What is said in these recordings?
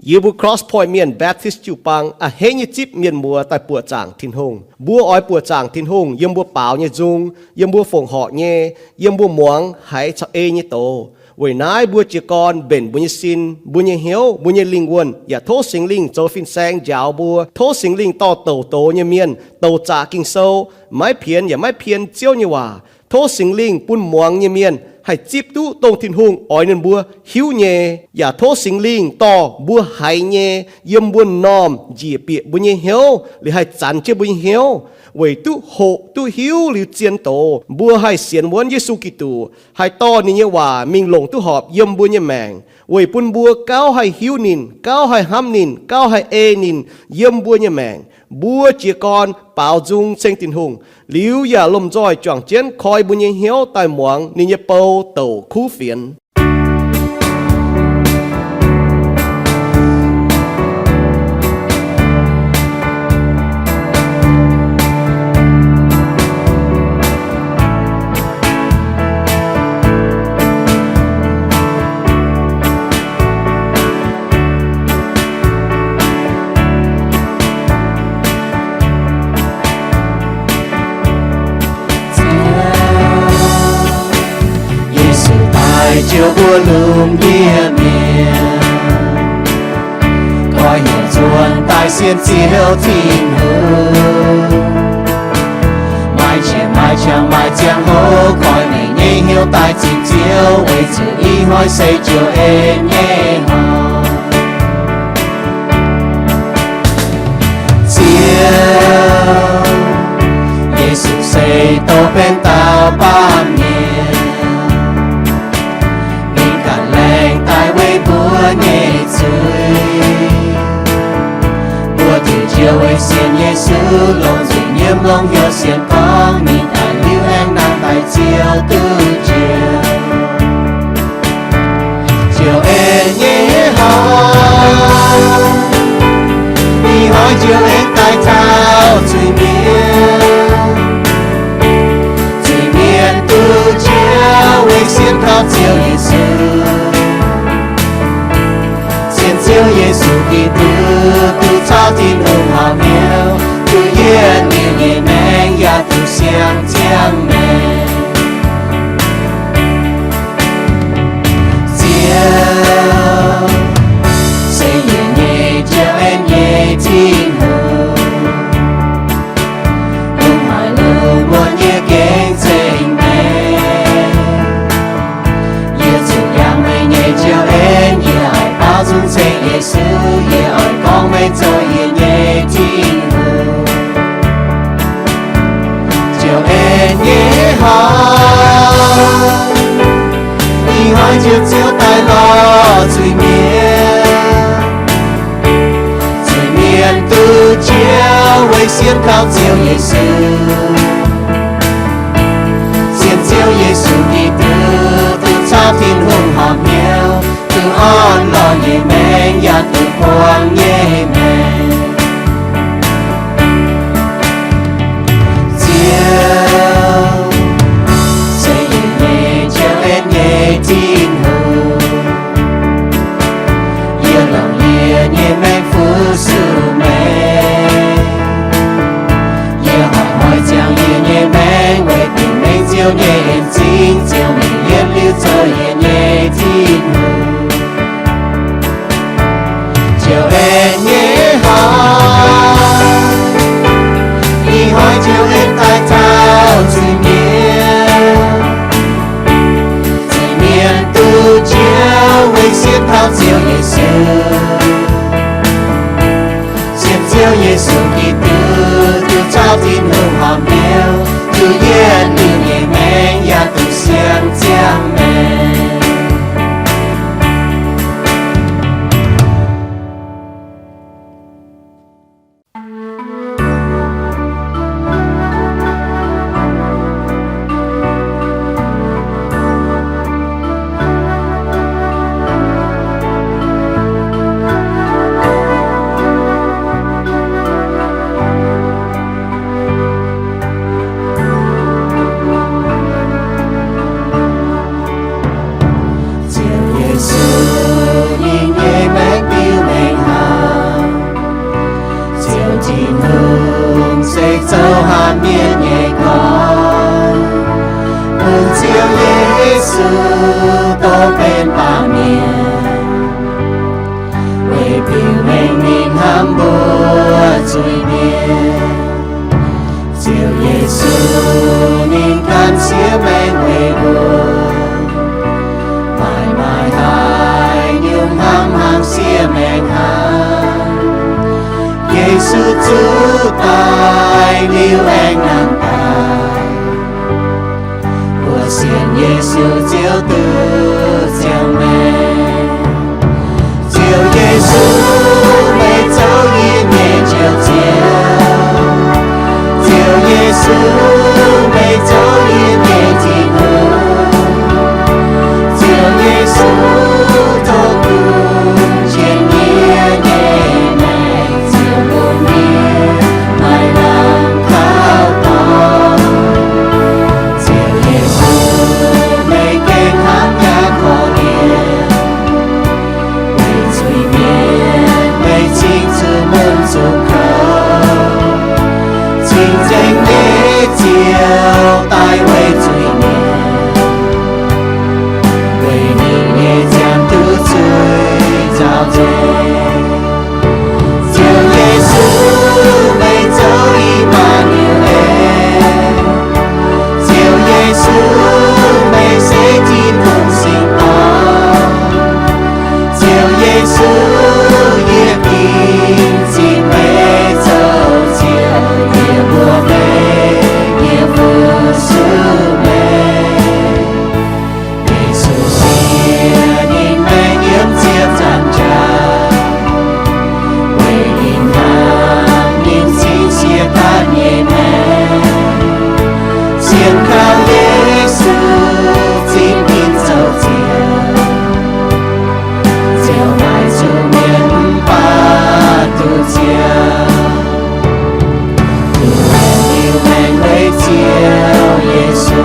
Yie mbuo Cross Point Mienh Baptist jiu-baang a'hneiv nyei zipv mienh muoz daaih buoqc zaangc Tin-Hungh. Mbuo oix buoqc zaangc Tin-Hungh yiem mbuo baaux nyei nzung, yiem mbuo fongc horc nyei, yiem mbuo muangx haiz caux ei nyei doz. Weic naaiv mbuo jiez gorn mbenc mbuo nyei sin, mbuo nyei hnyouv, mbuo nyei lingh wuonh, yaac tov Singx Lingh zoux fin-saeng njaaux mbuo. Tov Singx Lingh dorh douc doz nyei mienh, douc zaqc Ging-Sou, maiv pienx yaac maiv pien Ziouv nyei waac. Tov Singx Lingh bun muangx nyei mienh haih zipv duqv dongh Tin-Hungh oix ninh mbuo hiuv nyei. Yaac tov Singx Lingh dorh mbuo haiz nyei yiem mbuo m'normh njiec bieqc mbuo nyei hnyouv, liuz haih zanx jienv mbuo nyei hnyouv, weic duqv hoqc duqv hiuv liuz zien doz, mbuo haih sienx wuonv Yesu Giduc, haih dorh ninh nyei waac mingh longc duqv horpc yiem mbuo nyei maengc, weic bun mbuo gauh haih hiuv ninh, gauh haih hnamv ninh, gauh haih ei ninh yiem mbuo nyei maengc. Mbuo jiez gorn baaux nzung ceng Tin-Hungh, liuz yaac lomh nzoih juangc jienv koi mbuo nyei hnyouv daaih muangx ninh nyei bou douc kuv fienx. Ziouv, Yesu daaih jouv mbuo lungh ndiev mienh, koi hnyouv nzuonx daaih sienx Ziouv Tin-Hungh. Maaih qiex maaih qangx maaih ziangh hoc koi meih nyei hnyouv daaih zipv Ziouv, weic zuqc ih hnoi se Ziouv en nyei hnoi. Ziouv, Yesu se douh benx dauh baamh mienh, ninh ganh laengz daaih weic mbuo nyei zuiz. Mbuo diuc njoux weic sienx Yesu, longc nzuih nyiemv longc hnyouv sienx gorngv ninh daaih liuz aengx nangh daaih Ziouv duqv njoux. Ziouv en nyei hnoi, ih hnoi Ziouv aengx daaih taux zuiz mienh. Zuiz mienh duqv njoux weic sienx kaux Ziouv Yesu. Sienx Ziouv Yesu Giduc, duqv caux Tin-Hungh horpc hnyouv, duqv yietc liuz nyei maengc yaac duqv siang-ziangh maengc. Ziouv se yie nyei Ziouv, en nyei Tin-Hungh, lungh haaix lungh muonc nyei gengh ceng maengc. Yie zuqc yangh meih nyei Ziouv en, yie oix baaux nzung ceng Yesu, yie oix gorngv meih zoux yie nyei Tin-Hungh. Ziouv en nyei hnoi, ih hnoi Ziouv, Ziouv daaih lorz zuiz mienh. Zuiz mienh duqv njoux weic sienx kaux Ziouv Yesu. Sienx Ziouv Yesu Giduc, duqv caux Tin-Hungh horpc hnyouv, duqv orn lorz nyei maengc yaac duqv buangh nyei maengc. Ziouv se yie nyei Ziouv, en nyei Tin-Hungh, yie longc yie nyei maengc fu-sux meih. Yie oix hnoi ziangh yie nyei maengc weic dingc mengh Ziouv nyei en zingh. Ziouv, meih yietc liuz zoux yie nyei Tin-Hungh. Ziouv en nyei hnoi, ih hnoi Ziouv en daaih taux zuiz mienh. Zuiz mienh duqv njoux weic sienx kaux Ziouv Yesu. Sienx Ziouv Yesu Giduc, duqv caux Tin-Hungh horpc hnyouv, duqv yietc liuz nyei maengc yaac duqv siang-ziangh maengc. Yesu dov benx baamh mienh, weic biux mengh ninh hnamv mbuo zuiz-mienh. Ziouv Yesu ninh gan siev maengc weic mbuo, maaih maaih haaix nyungc hnamv hlang siev maengc hnangv. Yesu zuqc daic liuz aengx nangh daaih, mbuo sienx Yesu Ziouv duqv ziangh maengc. Ziouv Yesu, meih zoux yie nyei Njoux Ziouv. Ziouv Yesu, meih zoux yie nyei Tin-Hungh. Ziouv Yesu, tov gunv jienv yie nyei maengc, Ziouv, bun yie maiv lamh kaux dorngx. Ziouv Yesu, meih gengh hnamv yaac korv-lienh, weic zuiz-mienh meih cingx zuqc mun zuqc kouv, cingx nzengc nyei Ziouv daaih weic zuiz-mienh, weic ninh nyei ziangh duqv zuiz nzaaux nzengc. Ziouv Yesu, meih zoux I^maa^ni^en. Ziouv Yesu, meih se Tin-Hungh singx dorn. Ziouv Yesu, yie ginv zinh meih zoux Ziouv, yie mbuox meih, yie fu-sux meih. Yesu siev ninh maengc yiem ziepc nzaangc jaax, weic ninh hnamv ninh cingx siev daaih nyei maengc. Sienx kaux Yesu zipv ninh zoux Ziouv, Ziouv maaih zuqc mienh mv baac duqv Ziouv, duqv liuc maengc weic Ziouv Yesu.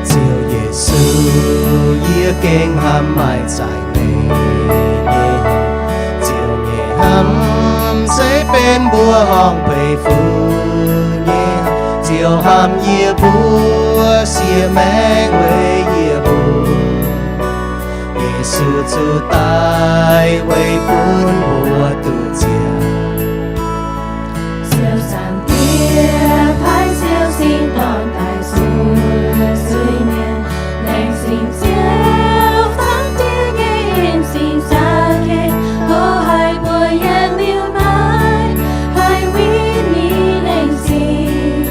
Ziouv Yesu, yie gengh hnamv maaih zaaic meih nyei. Ziouv nyei hnamv se benx mbuo horngh peix fuqv nyei. Ziouv hnamv yie mbuo, siev maengc weic yie mbuo. Yesu zuqc daaih weic bun mbuo duqv Ziouv. Ziouv Zaangc Diex paaiv Ziouv singx dorn daaih zuqc zuiz-mienh. Laengz zingh Ziouv, Zaangc Diex nyei en-zingh za'gengh tov haih mbuo yiem liuz naaiv, haih win ninh laengz zingh.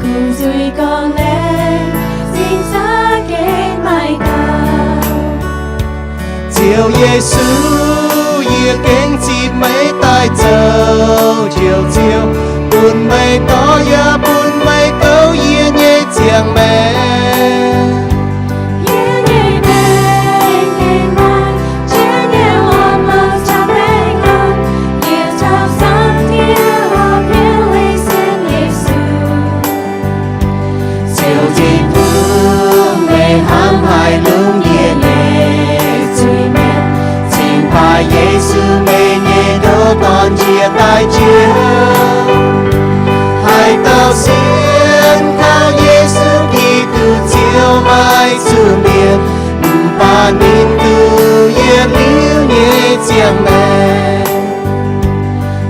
Kungx zuiz gorngv laengz zingh za'gengh maaih dauh. Ziouv Yesu, yie gengh zipv meih daaih zoux Njoux Ziouv, bun meih dorh yaac bun meih gouv yie nyei ziangh maengc. Yie nyei maengc gengh maaih jienv nyei wuom-louc caux maengh orn. Yie caux Zaangc Diex horpc hnyouv weic sienx Yesu. Ziouv Tin-Hungh, meih hnamv haih longc yie nyei zuiz-mienh, cingx baac Yesu, meih nyei ndoqc Dorn, njiec daaih njoux, haih dauh sienx kaux Yesu Giduc Ziouv maaih zuqc mienh, mv baac ninh duqv yietc liuz nyei ziangh maengc.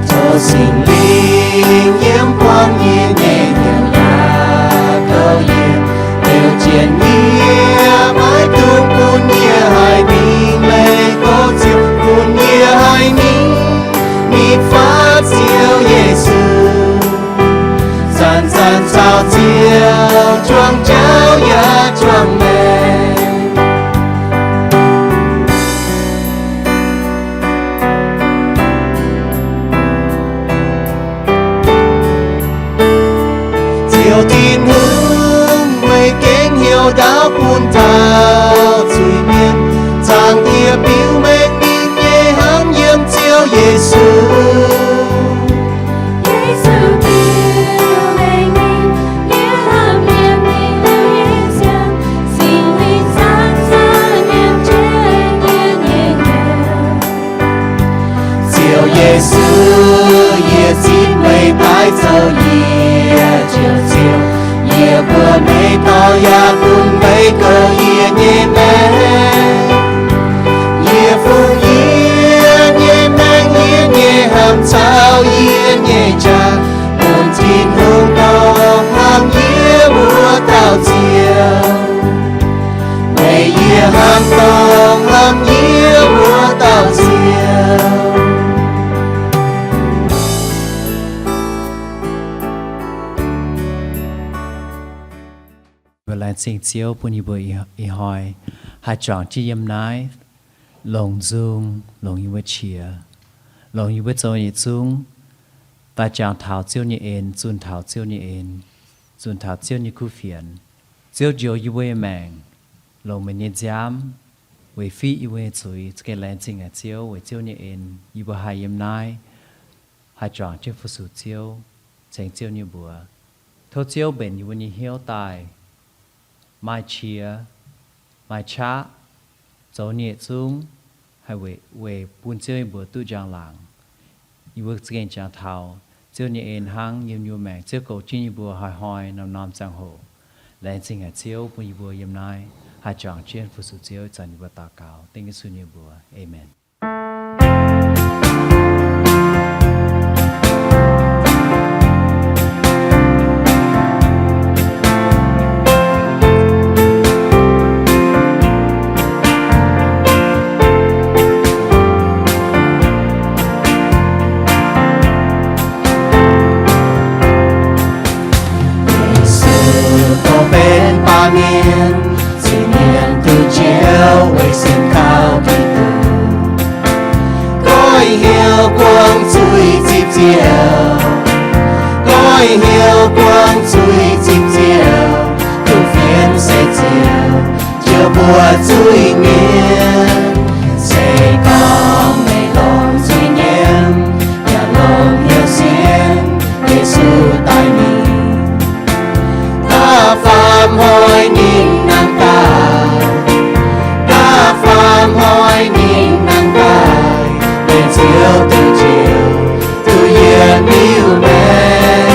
Tov Singx Lingh yiem buangh yie nyei hnyouv yaac kouv yie, beu jienv yie, maiv dungx bun yie haih mingh leih gox Ziouv, bun yie haih mingh nitv fatv Ziouv Yesu, zanc-zanc caux Ziouv juangc jauv yaac juangc maengc. Ziouv Tin-Hungh, meih gengh heuc ndaauv bun taux zuiz-mienh. Yesu, Yesu, Ziouv meih nyei, yie hnamv yiem meih hnamv nyei ziangh, Singx Lingh zaangc zaangc nyiemc jienv yie nyei hnyouv. Ziouv Yesu, yie zipv meih daaih zoux yie nyei Ziouv. Yie mbuox meih dorh yaac bun meih gouv yie nyei maengc. Yie fungx yie nyei maengc, yie nyei hnamv caux yie nyei qaqv bun Tin-Hungh dorh hnamv yie wuov dauh Ziouv. Meih yie hnamv dorh hnamv yie wuov dauh Ziouv. Mbuo laengz zingh Ziouv bun yie mbuo ih hnoi haih juangc jienv yiem naaiv longc nzung, longc yie mbuo qiex, longc yie mbuo zoux yietc zungv daaih jangx taux Ziouv nyei en, zunh taux Ziouv nyei en, zunh taux Ziouv nyei kuv fienx. Ziouv njoux yie mbuo nyei maengc, longc meih nyei nziaamv weic fiqv yie mbuo nyei zuiz. Za'gengh laengz zingh haic Ziouv weic Ziouv nyei en, yie mbuo haih yiem naaiv haih juangc jienv fu-sux Ziouv, ceng Ziouv nyei mbuox. Tov Ziouv mbenc yie mbuo nyei hnyouv daaih, maaih qiex, maaih qaqv, zoux nyei yietc zungv haih weic, weic bun Ziouv nyei mbuox duqv njang-laangc. Yie mbuo za'gengh jangx taux Ziouv nyei en hnangv yiem yie mbuo maengc. Ziouv goux jienv yie mbuo hnoi-hnoi norm-norm ziangh hoc. Laengz zingh haic Ziouv bun yie mbuo yiem naaiv haih juangc jienv fu-sux Ziouv. Ih zanc yie mbuo daux gaux dengv Yesu nyei mbuox. Aamen. Yesu dongh benx baamh mienh, cing-mienh duqv njoux weic sienx kaux Giduc. Goiv hnyouv buangh zuiz zipv Ziouv, goiv hnyouv buangh zuiz zipv Ziouv, kuv fienx se Ziouv, Ziouv mbuo zuiz-mienh. Se gorngv meih longc zuiz-nyiemv yaac longc hnyouv sienx Yesu daaih mingh, da'faam hnoi ninh nangh daaih, da'faam hnoi ninh nangh daaih, meih Ziouv duqv njoux, duqv yietc liuz maengx.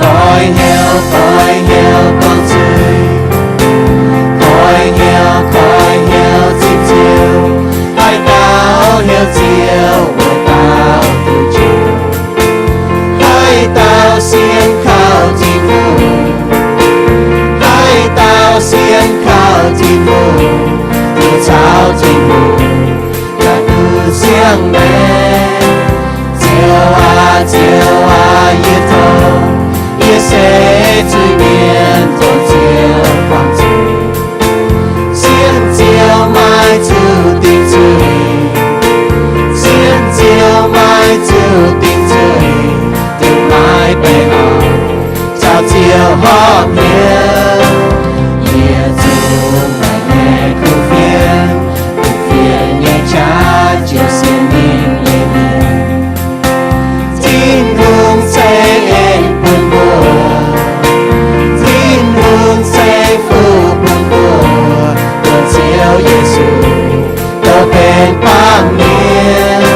Goiv hnyouv, goiv hnyouv buangh zuiz, goiv hnyouv, goiv hnyouv zipv Ziouv, haaix dauh hnyouv Ziouv, wuov dauh duqv njoux. Haaix dauh sienx kaux Tin-Hungh, haaix dauh sienx kaux Tin-Hungh, duqv caux Tin-Hungh yaac duqv siang-maengc. Ziouv aac, Ziouv aac, yie tov, yie se zuiz-mienh, tov Ziouv buangh zuiz. Sienx Ziouv maiv zuqc dingc zuiz, sienx Ziouv maiv zuqc dingc zuiz, duqv maiv baengh orn, caux Ziouv horpc hnyouv. Yietc zungv maaih nyei kuv fienx, kuv fienx nyei qaqv ziouc sienx ninh nyei mienh. Tin-Hungh ceix en bun mbuo, Tin-Hungh ceix fuqv bun mbuo, bun Ziouv Yesu dongh benx baamh mienh.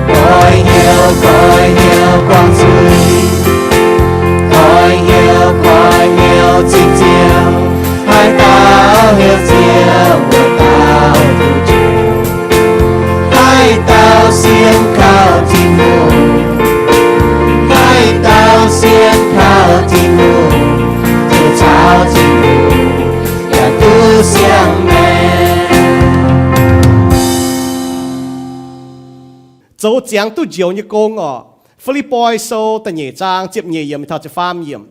Goiv hnyouv, goiv hnyouv buangh zuiz, goiv hnyouv, goiv hnyouv zipv Ziouv, haaix dauh hnyouv Ziouv, wuov dauh duqv njoux. Haaix dauh sienx kaux Tin-Hungh, haaix dauh sienx kaux Tin-Hungh, duqv caux Tin-Hungh yaac duqv siang-maengc. Zoux ziangx duqv njoux nyei gong orqc. Fi^lipv^poi Sou da'nyeic zaang ziepc nyeic yiemc mingh taux ziepc faam yiemc.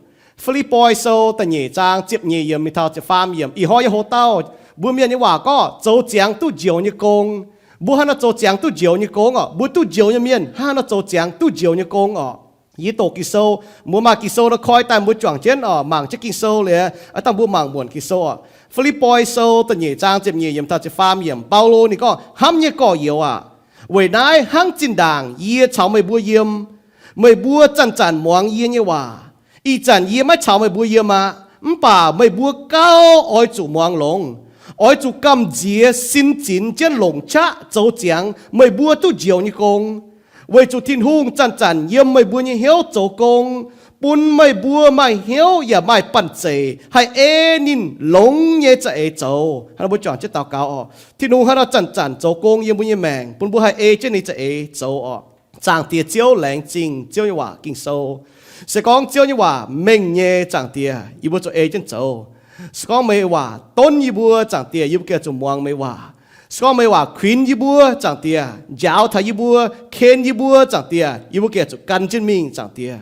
Fi^lipv^poi Sou da'nyeic zaang ziepc nyeic yiemc mingh taux ziepc faam yiemc. Ih hnoi yie houx dauh mbuo mienh nyei waac gorngv zoux ziangx duqv njoux nyei gong. Mbuo hnangv nor zoux ziangx duqv njoux nyei gong orqc. Mbuo duqv njoux nyei mienh hnangv nor zoux ziangx duqv njoux nyei gong orqc. Yie doqc Ging-Sou, mbuo maaih Ging-Sou nor koi daaih mbuo juangc jienv orqc, mangc jienv Ging-Sou liuz, aav dangh mbuo mangc muonc Ging-Sou orqc. Fi^lipv^poi Sou da'nyeic zaang ziepc nyeic yiemc taux ziepc faam yiemc, Baulo ninh gorngv, hnamv nyei gorx-youz aac, Weic naaiv hnangv zinh ndaangc yie caux meih mbuo yiem, meih mbuo zanc-zanc muangx yie nyei waac. Ih zanc yie maiv caux meih mbuo yiem aqv, mv baac meih mbuo gauh oix zuqc muangx longx, oix zuqc gamh nziex sin zinx jienv longc qaqv zoux ziangx meih mbuo duqv njoux nyei gong. Weic zuqc Tin-Hungh zanc-zanc yiem meih mbuo nyei hnyouv zoux gong, bun meih mbuo maaih hnyouv yaac maaih banh zeic haih ei ninh longx nyei za'eix zoux. Hnangv mbuo juangc jienv daux gaux oc. Tin-Hungh haaix nor zanc-zanc zoux gong yiem mbuo nyei maengc, bun mbuo haih ei jienv ninh za'eix zoux oc. Zaangc Diex Ziouv, laengz zingh Ziouv nyei waac Ging-Sou. Se gorngv Ziouv nyei waac mengh nyei, Zaangc Diex, yie mbuo zuqc ei jienv zoux. Se gorngv meih waac donv yie mbuo, Zaangc Diex, yie mbuo gengh zuqc muangx meih waac. Se gorngv meih waac kuinx yie mbuo, Zaangc Diex, njaaux taux yie mbuo, ken yie mbuo, Zaangc Diex, yie mbuo gengh zuqc gan jienv mingh, Zaangc Diex.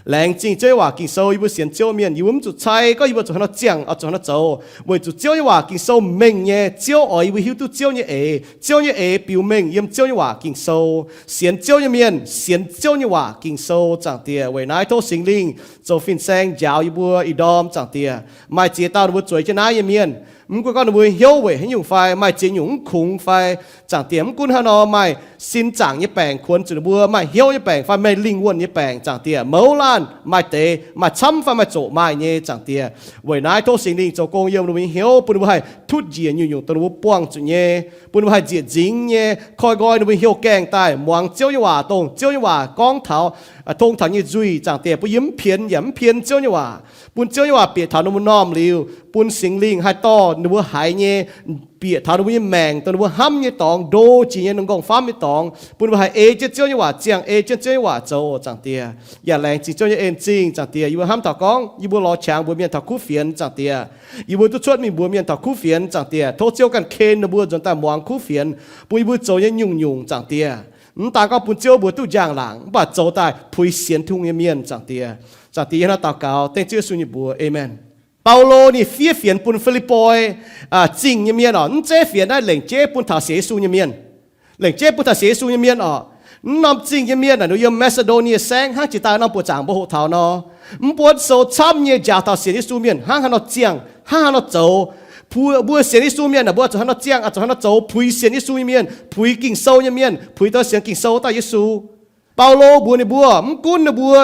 Laengz zingh Ziouv nyei waac Ging-Sou. Yie mbuo sienx Ziouv mienh, yie mbuo mv zuqc cai gorngv yie mbuo zuqc haaix nor ziangh, oix zuqc haaix nor zoux, weic zuqc Ziouv nyei waac Ging-Sou mengh nyei. Ziouv oix yie mbuo hiuv duqv Ziouv nyei eix. Ziouv nyei eix biux mengh yiem Ziouv nyei waac Ging-Sou. Sienx Ziouv nyei mienh sienx Ziouv nyei waac Ging-Sou, Zaangc Diex. Weic naaiv tov Singx Lingh zoux fin-saeng njaaux yie mbuo ih ndorm, Zaangc Diex. Maaih ziex dauh ninh mbuo zueiz jienv naaiv nyei mienh, mv gunv gorngv ninh mbuo hnyouv weic haaix nyungc fai maaih ziex nyungc mv kungx fai, Zaangc Diex, mv gunv haaix nor, maaih sin zaangc nyei baengc kuonx zuqc ninh mbuo, maaih hnyouv nyei baengc fai maaih lingh wuonh nyei baengc, Zaangc Diex, mouz laanh maaih deix, maaih camv fai maaih zoqc maaih nyei, Zaangc Diex. Weic naaiv tov Singx Lingh zoux gong yiem ninh mbuo nyei hnyouv, bun ninh mbuo haih tutv njiec nyungc-nyungc dongh ninh mbuo buangh zuqc nyei, bun ninh mbuo haih nziec nzingx nyei, koi nqoi ninh mbuo hnyouv gaengh daaih muangx Ziouv nyei waac, dongh Ziouv nyei waac gorngv taux, tong taux nyei nzuih, Zaangc Diex, bun yie mv pienx yaac mv pien Ziouv nyei waac, bun Ziouv nyei waac bieqc taux ninh mbuo m'normh liuz, bun Singx Lingh haih dorh ninh mbuo haiz nyei, bieqc taux ninh mbuo nyei maengc, dongh ninh mbuo hnamv nyei dorngx, ndo jiex nyei, ninh m'nqorngv famv nyei dorngx, bun ninh mbuo haih ei jienv Ziouv nyei waac ziangh, ei jienv Ziouv nyei waac zoux, Zaangc Diex. Yaac laengz zingh Ziouv nyei en zingh, Zaangc Diex. Yie mbuo hnamv taux gorngv yie mbuo lorz qangx mbuox mienh taux kuv fienx, Zaangc Diex. Yie mbuo duqv cuotv mingh mbuox mienh taux kuv fienx, Zaangc Diex. Tov Ziouv ganh ken ninh mbuo nzuonx daaih muangx kuv fienx, bun yie mbuo zoux nyei nyungc-nyungc, Zaangc Diex, mv daan gorngv bun Ziouv mbuox duqv njang-laangc, mv baac zoux daaih puix sienx Tin-Hungh nyei mienh, Zaangc Diex. Zaangc Diex, yie hnangv naaiv daux gaux dengv Ziouv Yesu nyei mbuox, aamen. Baulo ninh fiev fienx bun Fi^lipv^poi Zingh nyei mienh oc. Mv zeiz fienx naaiv lengc jeiv bun taux sienx Yesu nyei mienh. Lengc jeiv bun taux sienx Yesu nyei mienh oc. Mv norm zingh nyei mienh naaic, ninh yiem Maa^si^ndo^nie Saengv hnangv jiex daaih norm buoqc zaangc mbuo hoqc taux nor, mv buonv sou camv nyei njaaux taux sienx Yesu mienh hnangv haaix nor ziangh, hnangv haaix nor zoux. Mbuo sienx Yesu mienh naaic, mbuo zuqc haaix nor ziangh, zuqc haaix nor zoux, puix sienx Yesu nyei mienh, puix Ging-Sou nyei mienh, puix dongh sienx Ging-Sou daaih Yesu. Baulo mbuox ninh mbuo, mv gunv ninh mbuo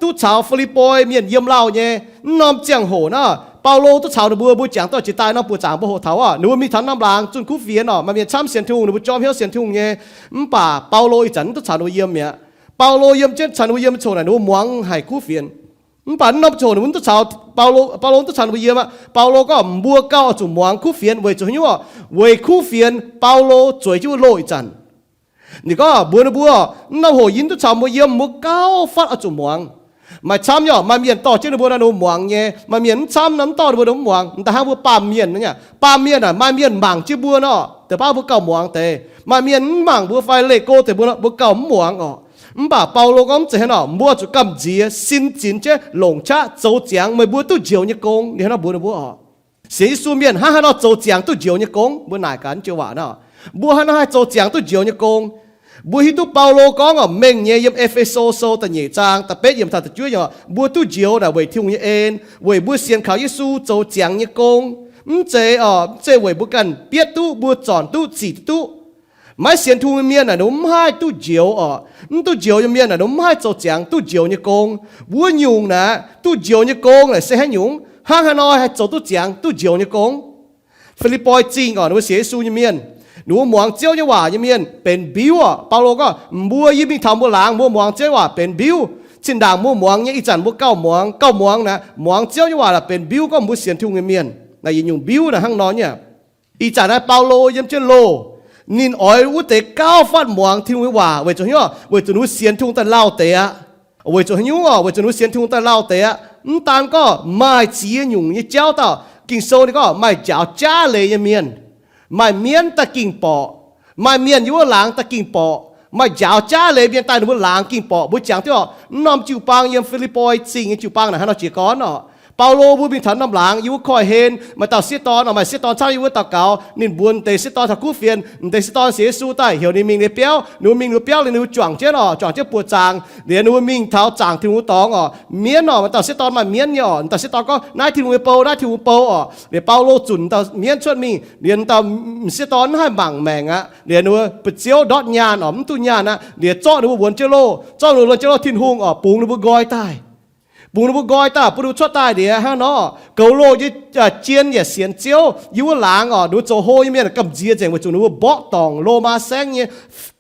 duqv caux Fi^lipv^poi mienh yiem lauh nyei mv norm ziangh hoc naaic, Baulo duqv caux ninh mbuo, mbuo jangx duqv jiex daaih norm buoqc zaangc mbuo hoqc taux oc, ninh mbuo mingh taux norm laangz zunh kuv fienx oc, maaih mienh camv sienx Tin-Hungh, ninh mbuo jorm hnyouv sienx Tin-Hungh nyei. Mv baac Baulo ih zanc mv duqv caux ninh mbuo yiem mi'aqv. Baulo yiem jienv caux ninh mbuo yiem coc naaic, ninh mbuo muangx haic kuv fienx. Mv baac mv norm coc ninh mbuo mv duqv caux, Baulo mv duqv caux ninh mbuo yiem aqv. Baulo gorngv mbuo gauh oix zuqc muangx kuv fienx weic zuqc haaix nyungc? Weic kuv fienx Baulo zueiz jienv wuov loh ih zanc. Ninh gorngv mbuox ninh mbuo, mv norm hoc yie mv duqv caux mbuo yiem, mbuo gauh fatv oix zuqc muangx. Maaih camv nyei, maaih mienh dorh jienv ninh mbuo nor ninh mbuo muangx nyei, maaih mienh mv camv nor mv dorh ninh mbuo, ninh mbuo mv muangx. M'daaih hnangv mbuo baamh mienh, baamh mienh aah, maaih mienh mangc jienv mbuo nor, deix baav mbuo gauh muangx deix. Maaih mienh mv mangc mbuo fai leih go deix mbuo, mbuo gauh mv muangx oc. Mv baac Baulo gorngv mv zeiz hnangv nor, mbuo zuqc gamh nziex sin zinx jienv longc qaqv zoux ziangx meih mbuo duqv njoux nyei gong. Ninh hnangv nor mbuox ninh mbuo oc. Sienx Yesu mienh hnangv haaix nor zoux ziangx duqv njoux nyei gong? Mbuo naaic gaax joux waac nor, mbuo hnangv haaix nor haih zoux ziangx duqv njoux nyei gong? Mbuo hiuv duqv Baulo gorngv oc, mengh nyei yiem E^fe^so Sou da'nyeic zaang da'betv yiemc taux da'juov yiemc, mbuo duqv njoux naaic weic Tin-Hungh nyei en, weic mbuo sienx kaux Yesu zoux ziangx nyei gong. Mv zeiz oc, mv zeiz weic mbuo ganh bietv duqv, mbuo zornc duqv, zic duqv. Maiv sienx Tin-Hungh nyei mienh naaic, ninh mbuo mv haih duqv njoux oc. Mv duqv njoux nyei mienh naaic, ninh mbuo mv haih zoux ziangx duqv njoux nyei gong. Wuov nyungc naaic, duqv njoux nyei gong naaic se haaix nyungc? Hnangv haaix nor haih zoux duqv ziangx duqv njoux nyei gong? Fi^lipv^poi Zingh oc, ninh mbuo sienx Yesu nyei mienh, ninh mbuo muangx Ziouv nyei waac nyei mienh benx mbiuv oc. Baulo gorngv, mbuo yie mingh taux mbuo laangz, mbuo muangx Ziouv nyei waac benx mbiuv. Zinh ndaangc mbuo muangx nyei, ih zanc mbuo gauh muangx, gauh muangx naaic, muangx Ziouv nyei waac naaic benx mbiuv gorngv mbuo sienx Tin-Hungh nyei mienh. Naaic yietc nyungc mbiuv naaic hnangv nor nyei. Ih zanc naaiv Baulo yiem jienv loh, ninh oix wuov deix gauh fatv muangx Tin-Hungh nyei waac weic zuqc haaix nyungc? Weic zuqc ninh mbuo sienx Tin-Hungh daaih lauh deix aqv. Weic zuqc haaix nyungc oc? Weic zuqc ninh mbuo sienx Tin-Hungh daaih lauh deix aqv. Mv daan gorngv maaih ziex nyungc nyei jauv dauh, Ging-Sou ninh gorngv maaih njaaux jaav leiz nyei mienh, maaih mienv daaih ging borqc, maaih mienh yiem wuov laangz daaih ging borqc, maaih njaaux jaav leiz mienh daaih ninh mbuo laangz ging borqc. Mbuo jangx duqv oc, mv norm jiu-baang yiem Fi^lipv^poi Zingh nyei jiu-baang naaic hnangv nor jiez gorn oc. Baulo mbuo mingh taux norm laangz, yiem wuov koiv-hlen maaih dauh sieqv dorn, maaih sieqv dorn camv yiem wuov daux gaux. Ninh mbuox m'deix sieqv dorn taux kuv fienx, m'deix sieqv dorn sienx Yesu daaih heuc ninh mingh ninh biauv. Ninh mbuo mingh ninh biauv liuz, ninh mbuo juangc jienv oc, juangc jienv buoqc zaangc. Liuz ninh mbuo mingh taux zaangc Tin-Hungh nyei dorngx oc. Mienv oc, maaih dauh sieqv dorn maaih mienv nyei oc. M'dauh sieqv dorn gorngv, naaiv Tin-Hungh nyei bou, naaiv Tin-Hungh nyei bou oc. Liuz Baulo zunc dauh mienv cuotv mingh. Liuz dauh sieqv dorn mv haih mangc maengc aqv. Liuz ninh mbuo ba'ziouv ndortv nyaanh oc, mv duqv nyaanh aqv. Liuz zorqv ninh mbuo wuonx jienv loh, zorqv ninh mbuo wuonx jienv loh, Tin-Hungh oc, bungx ninh mbuo nqoi daaih. Bungx ninh mbuo nqoi daaih, bun ninh mbuo cuotv daaih liuz hnangv nor, goux loh nyei jien yaac sienx Ziouv. Yiem wuov laangz oc, ninh mbuo zoux hlo nyei mienh gamh nziex nzengc weic zuqc ninh mbuo mborqv dorngc Lomaa saengv nyei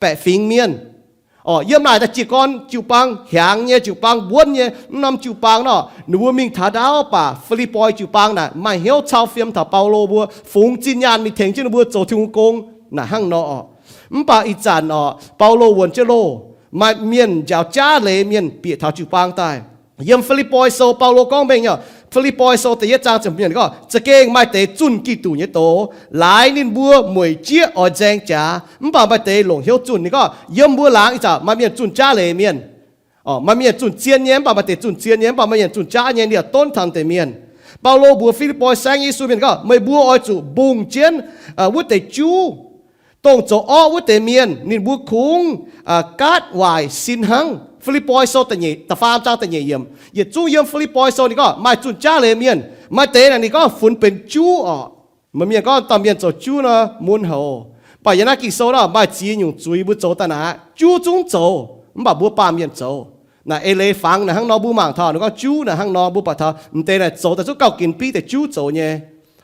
baeqc fingx mienh. Oc, yiem naaic daaih jiu-baang, jiu-baang hiaangx nyei, jiu-baang wuonv nyei, mv norm jiu-baang nor, ninh mbuo mingh taux ndaauv baac Fi^lipv^poi jiu-baang naaic maaih hnyouv cau fiem taux Baulo mbuo, fungx zinh nyaanh mingh tengx jienv ninh mbuo zoux Tin-Hungh gong naaic hnangv nor oc. Mv baac ih zanc oc, Baulo wuonx jienv loh, maaih mienh njaaux jaav leiz mienh bieqc taux jiu-baang daaih. Yiem Fi^lipv^poi Sou, Baulo gorngv mengh nyei, Fi^lipv^poi Sou da'yietv zaang ziepc hmz gorngv, za'gengh maaih deix zunh Giduc nyei doz, laaix ninh mbuo mueic jieqv oix nzaeng jaax, mv baac maaih deix longc hnyouv zunh. Ninh gorngv yiem mbuo laangz ih zanc maaih mienh zunh jaav leiz mienh. Maaih mienh zunh zien nyei, mv baac maaih deix zunh zien nyei, mv baac maaih mienh zunh jaav nyei, ninh yaac donv taux deix mienh. Baulo mbuox Fi^lipv^poi saengv Yesu mienh gorngv, meih mbuo oix zuqc mbungh jienv wuov deix juv, dongh zoux orqv wuov deix mienh, ninh mbuo kungx gaatv waaic sin hnangv. Fi^lipv^poi Sou da'faam zaang da'nyeic yiemc. Yietc zungv yiem Fi^lipv^poi Sou ninh gorngv maaih zunh jaav leiz mienh, maaih deix naaic ninh gorngv funx benx juv oc. Maaih mienh gorngv dauh mienh zoux juv nor mun houc. Mv baac yiem naaiv Ging-Sou nor maaih ziex nyungc zuiz mbuo zoux daaih naaic, juv zungv zoux, mv baac mbuo baamh mienh zoux. Naaic eix leiz fangx naaic hnangv nor, mbuo mangc taux ninh gorngv juv naaic hnangv nor, mbuo buatc taux m'deix naaic zoux daaih zungv gauh ginx biv deix juv zoux nyei.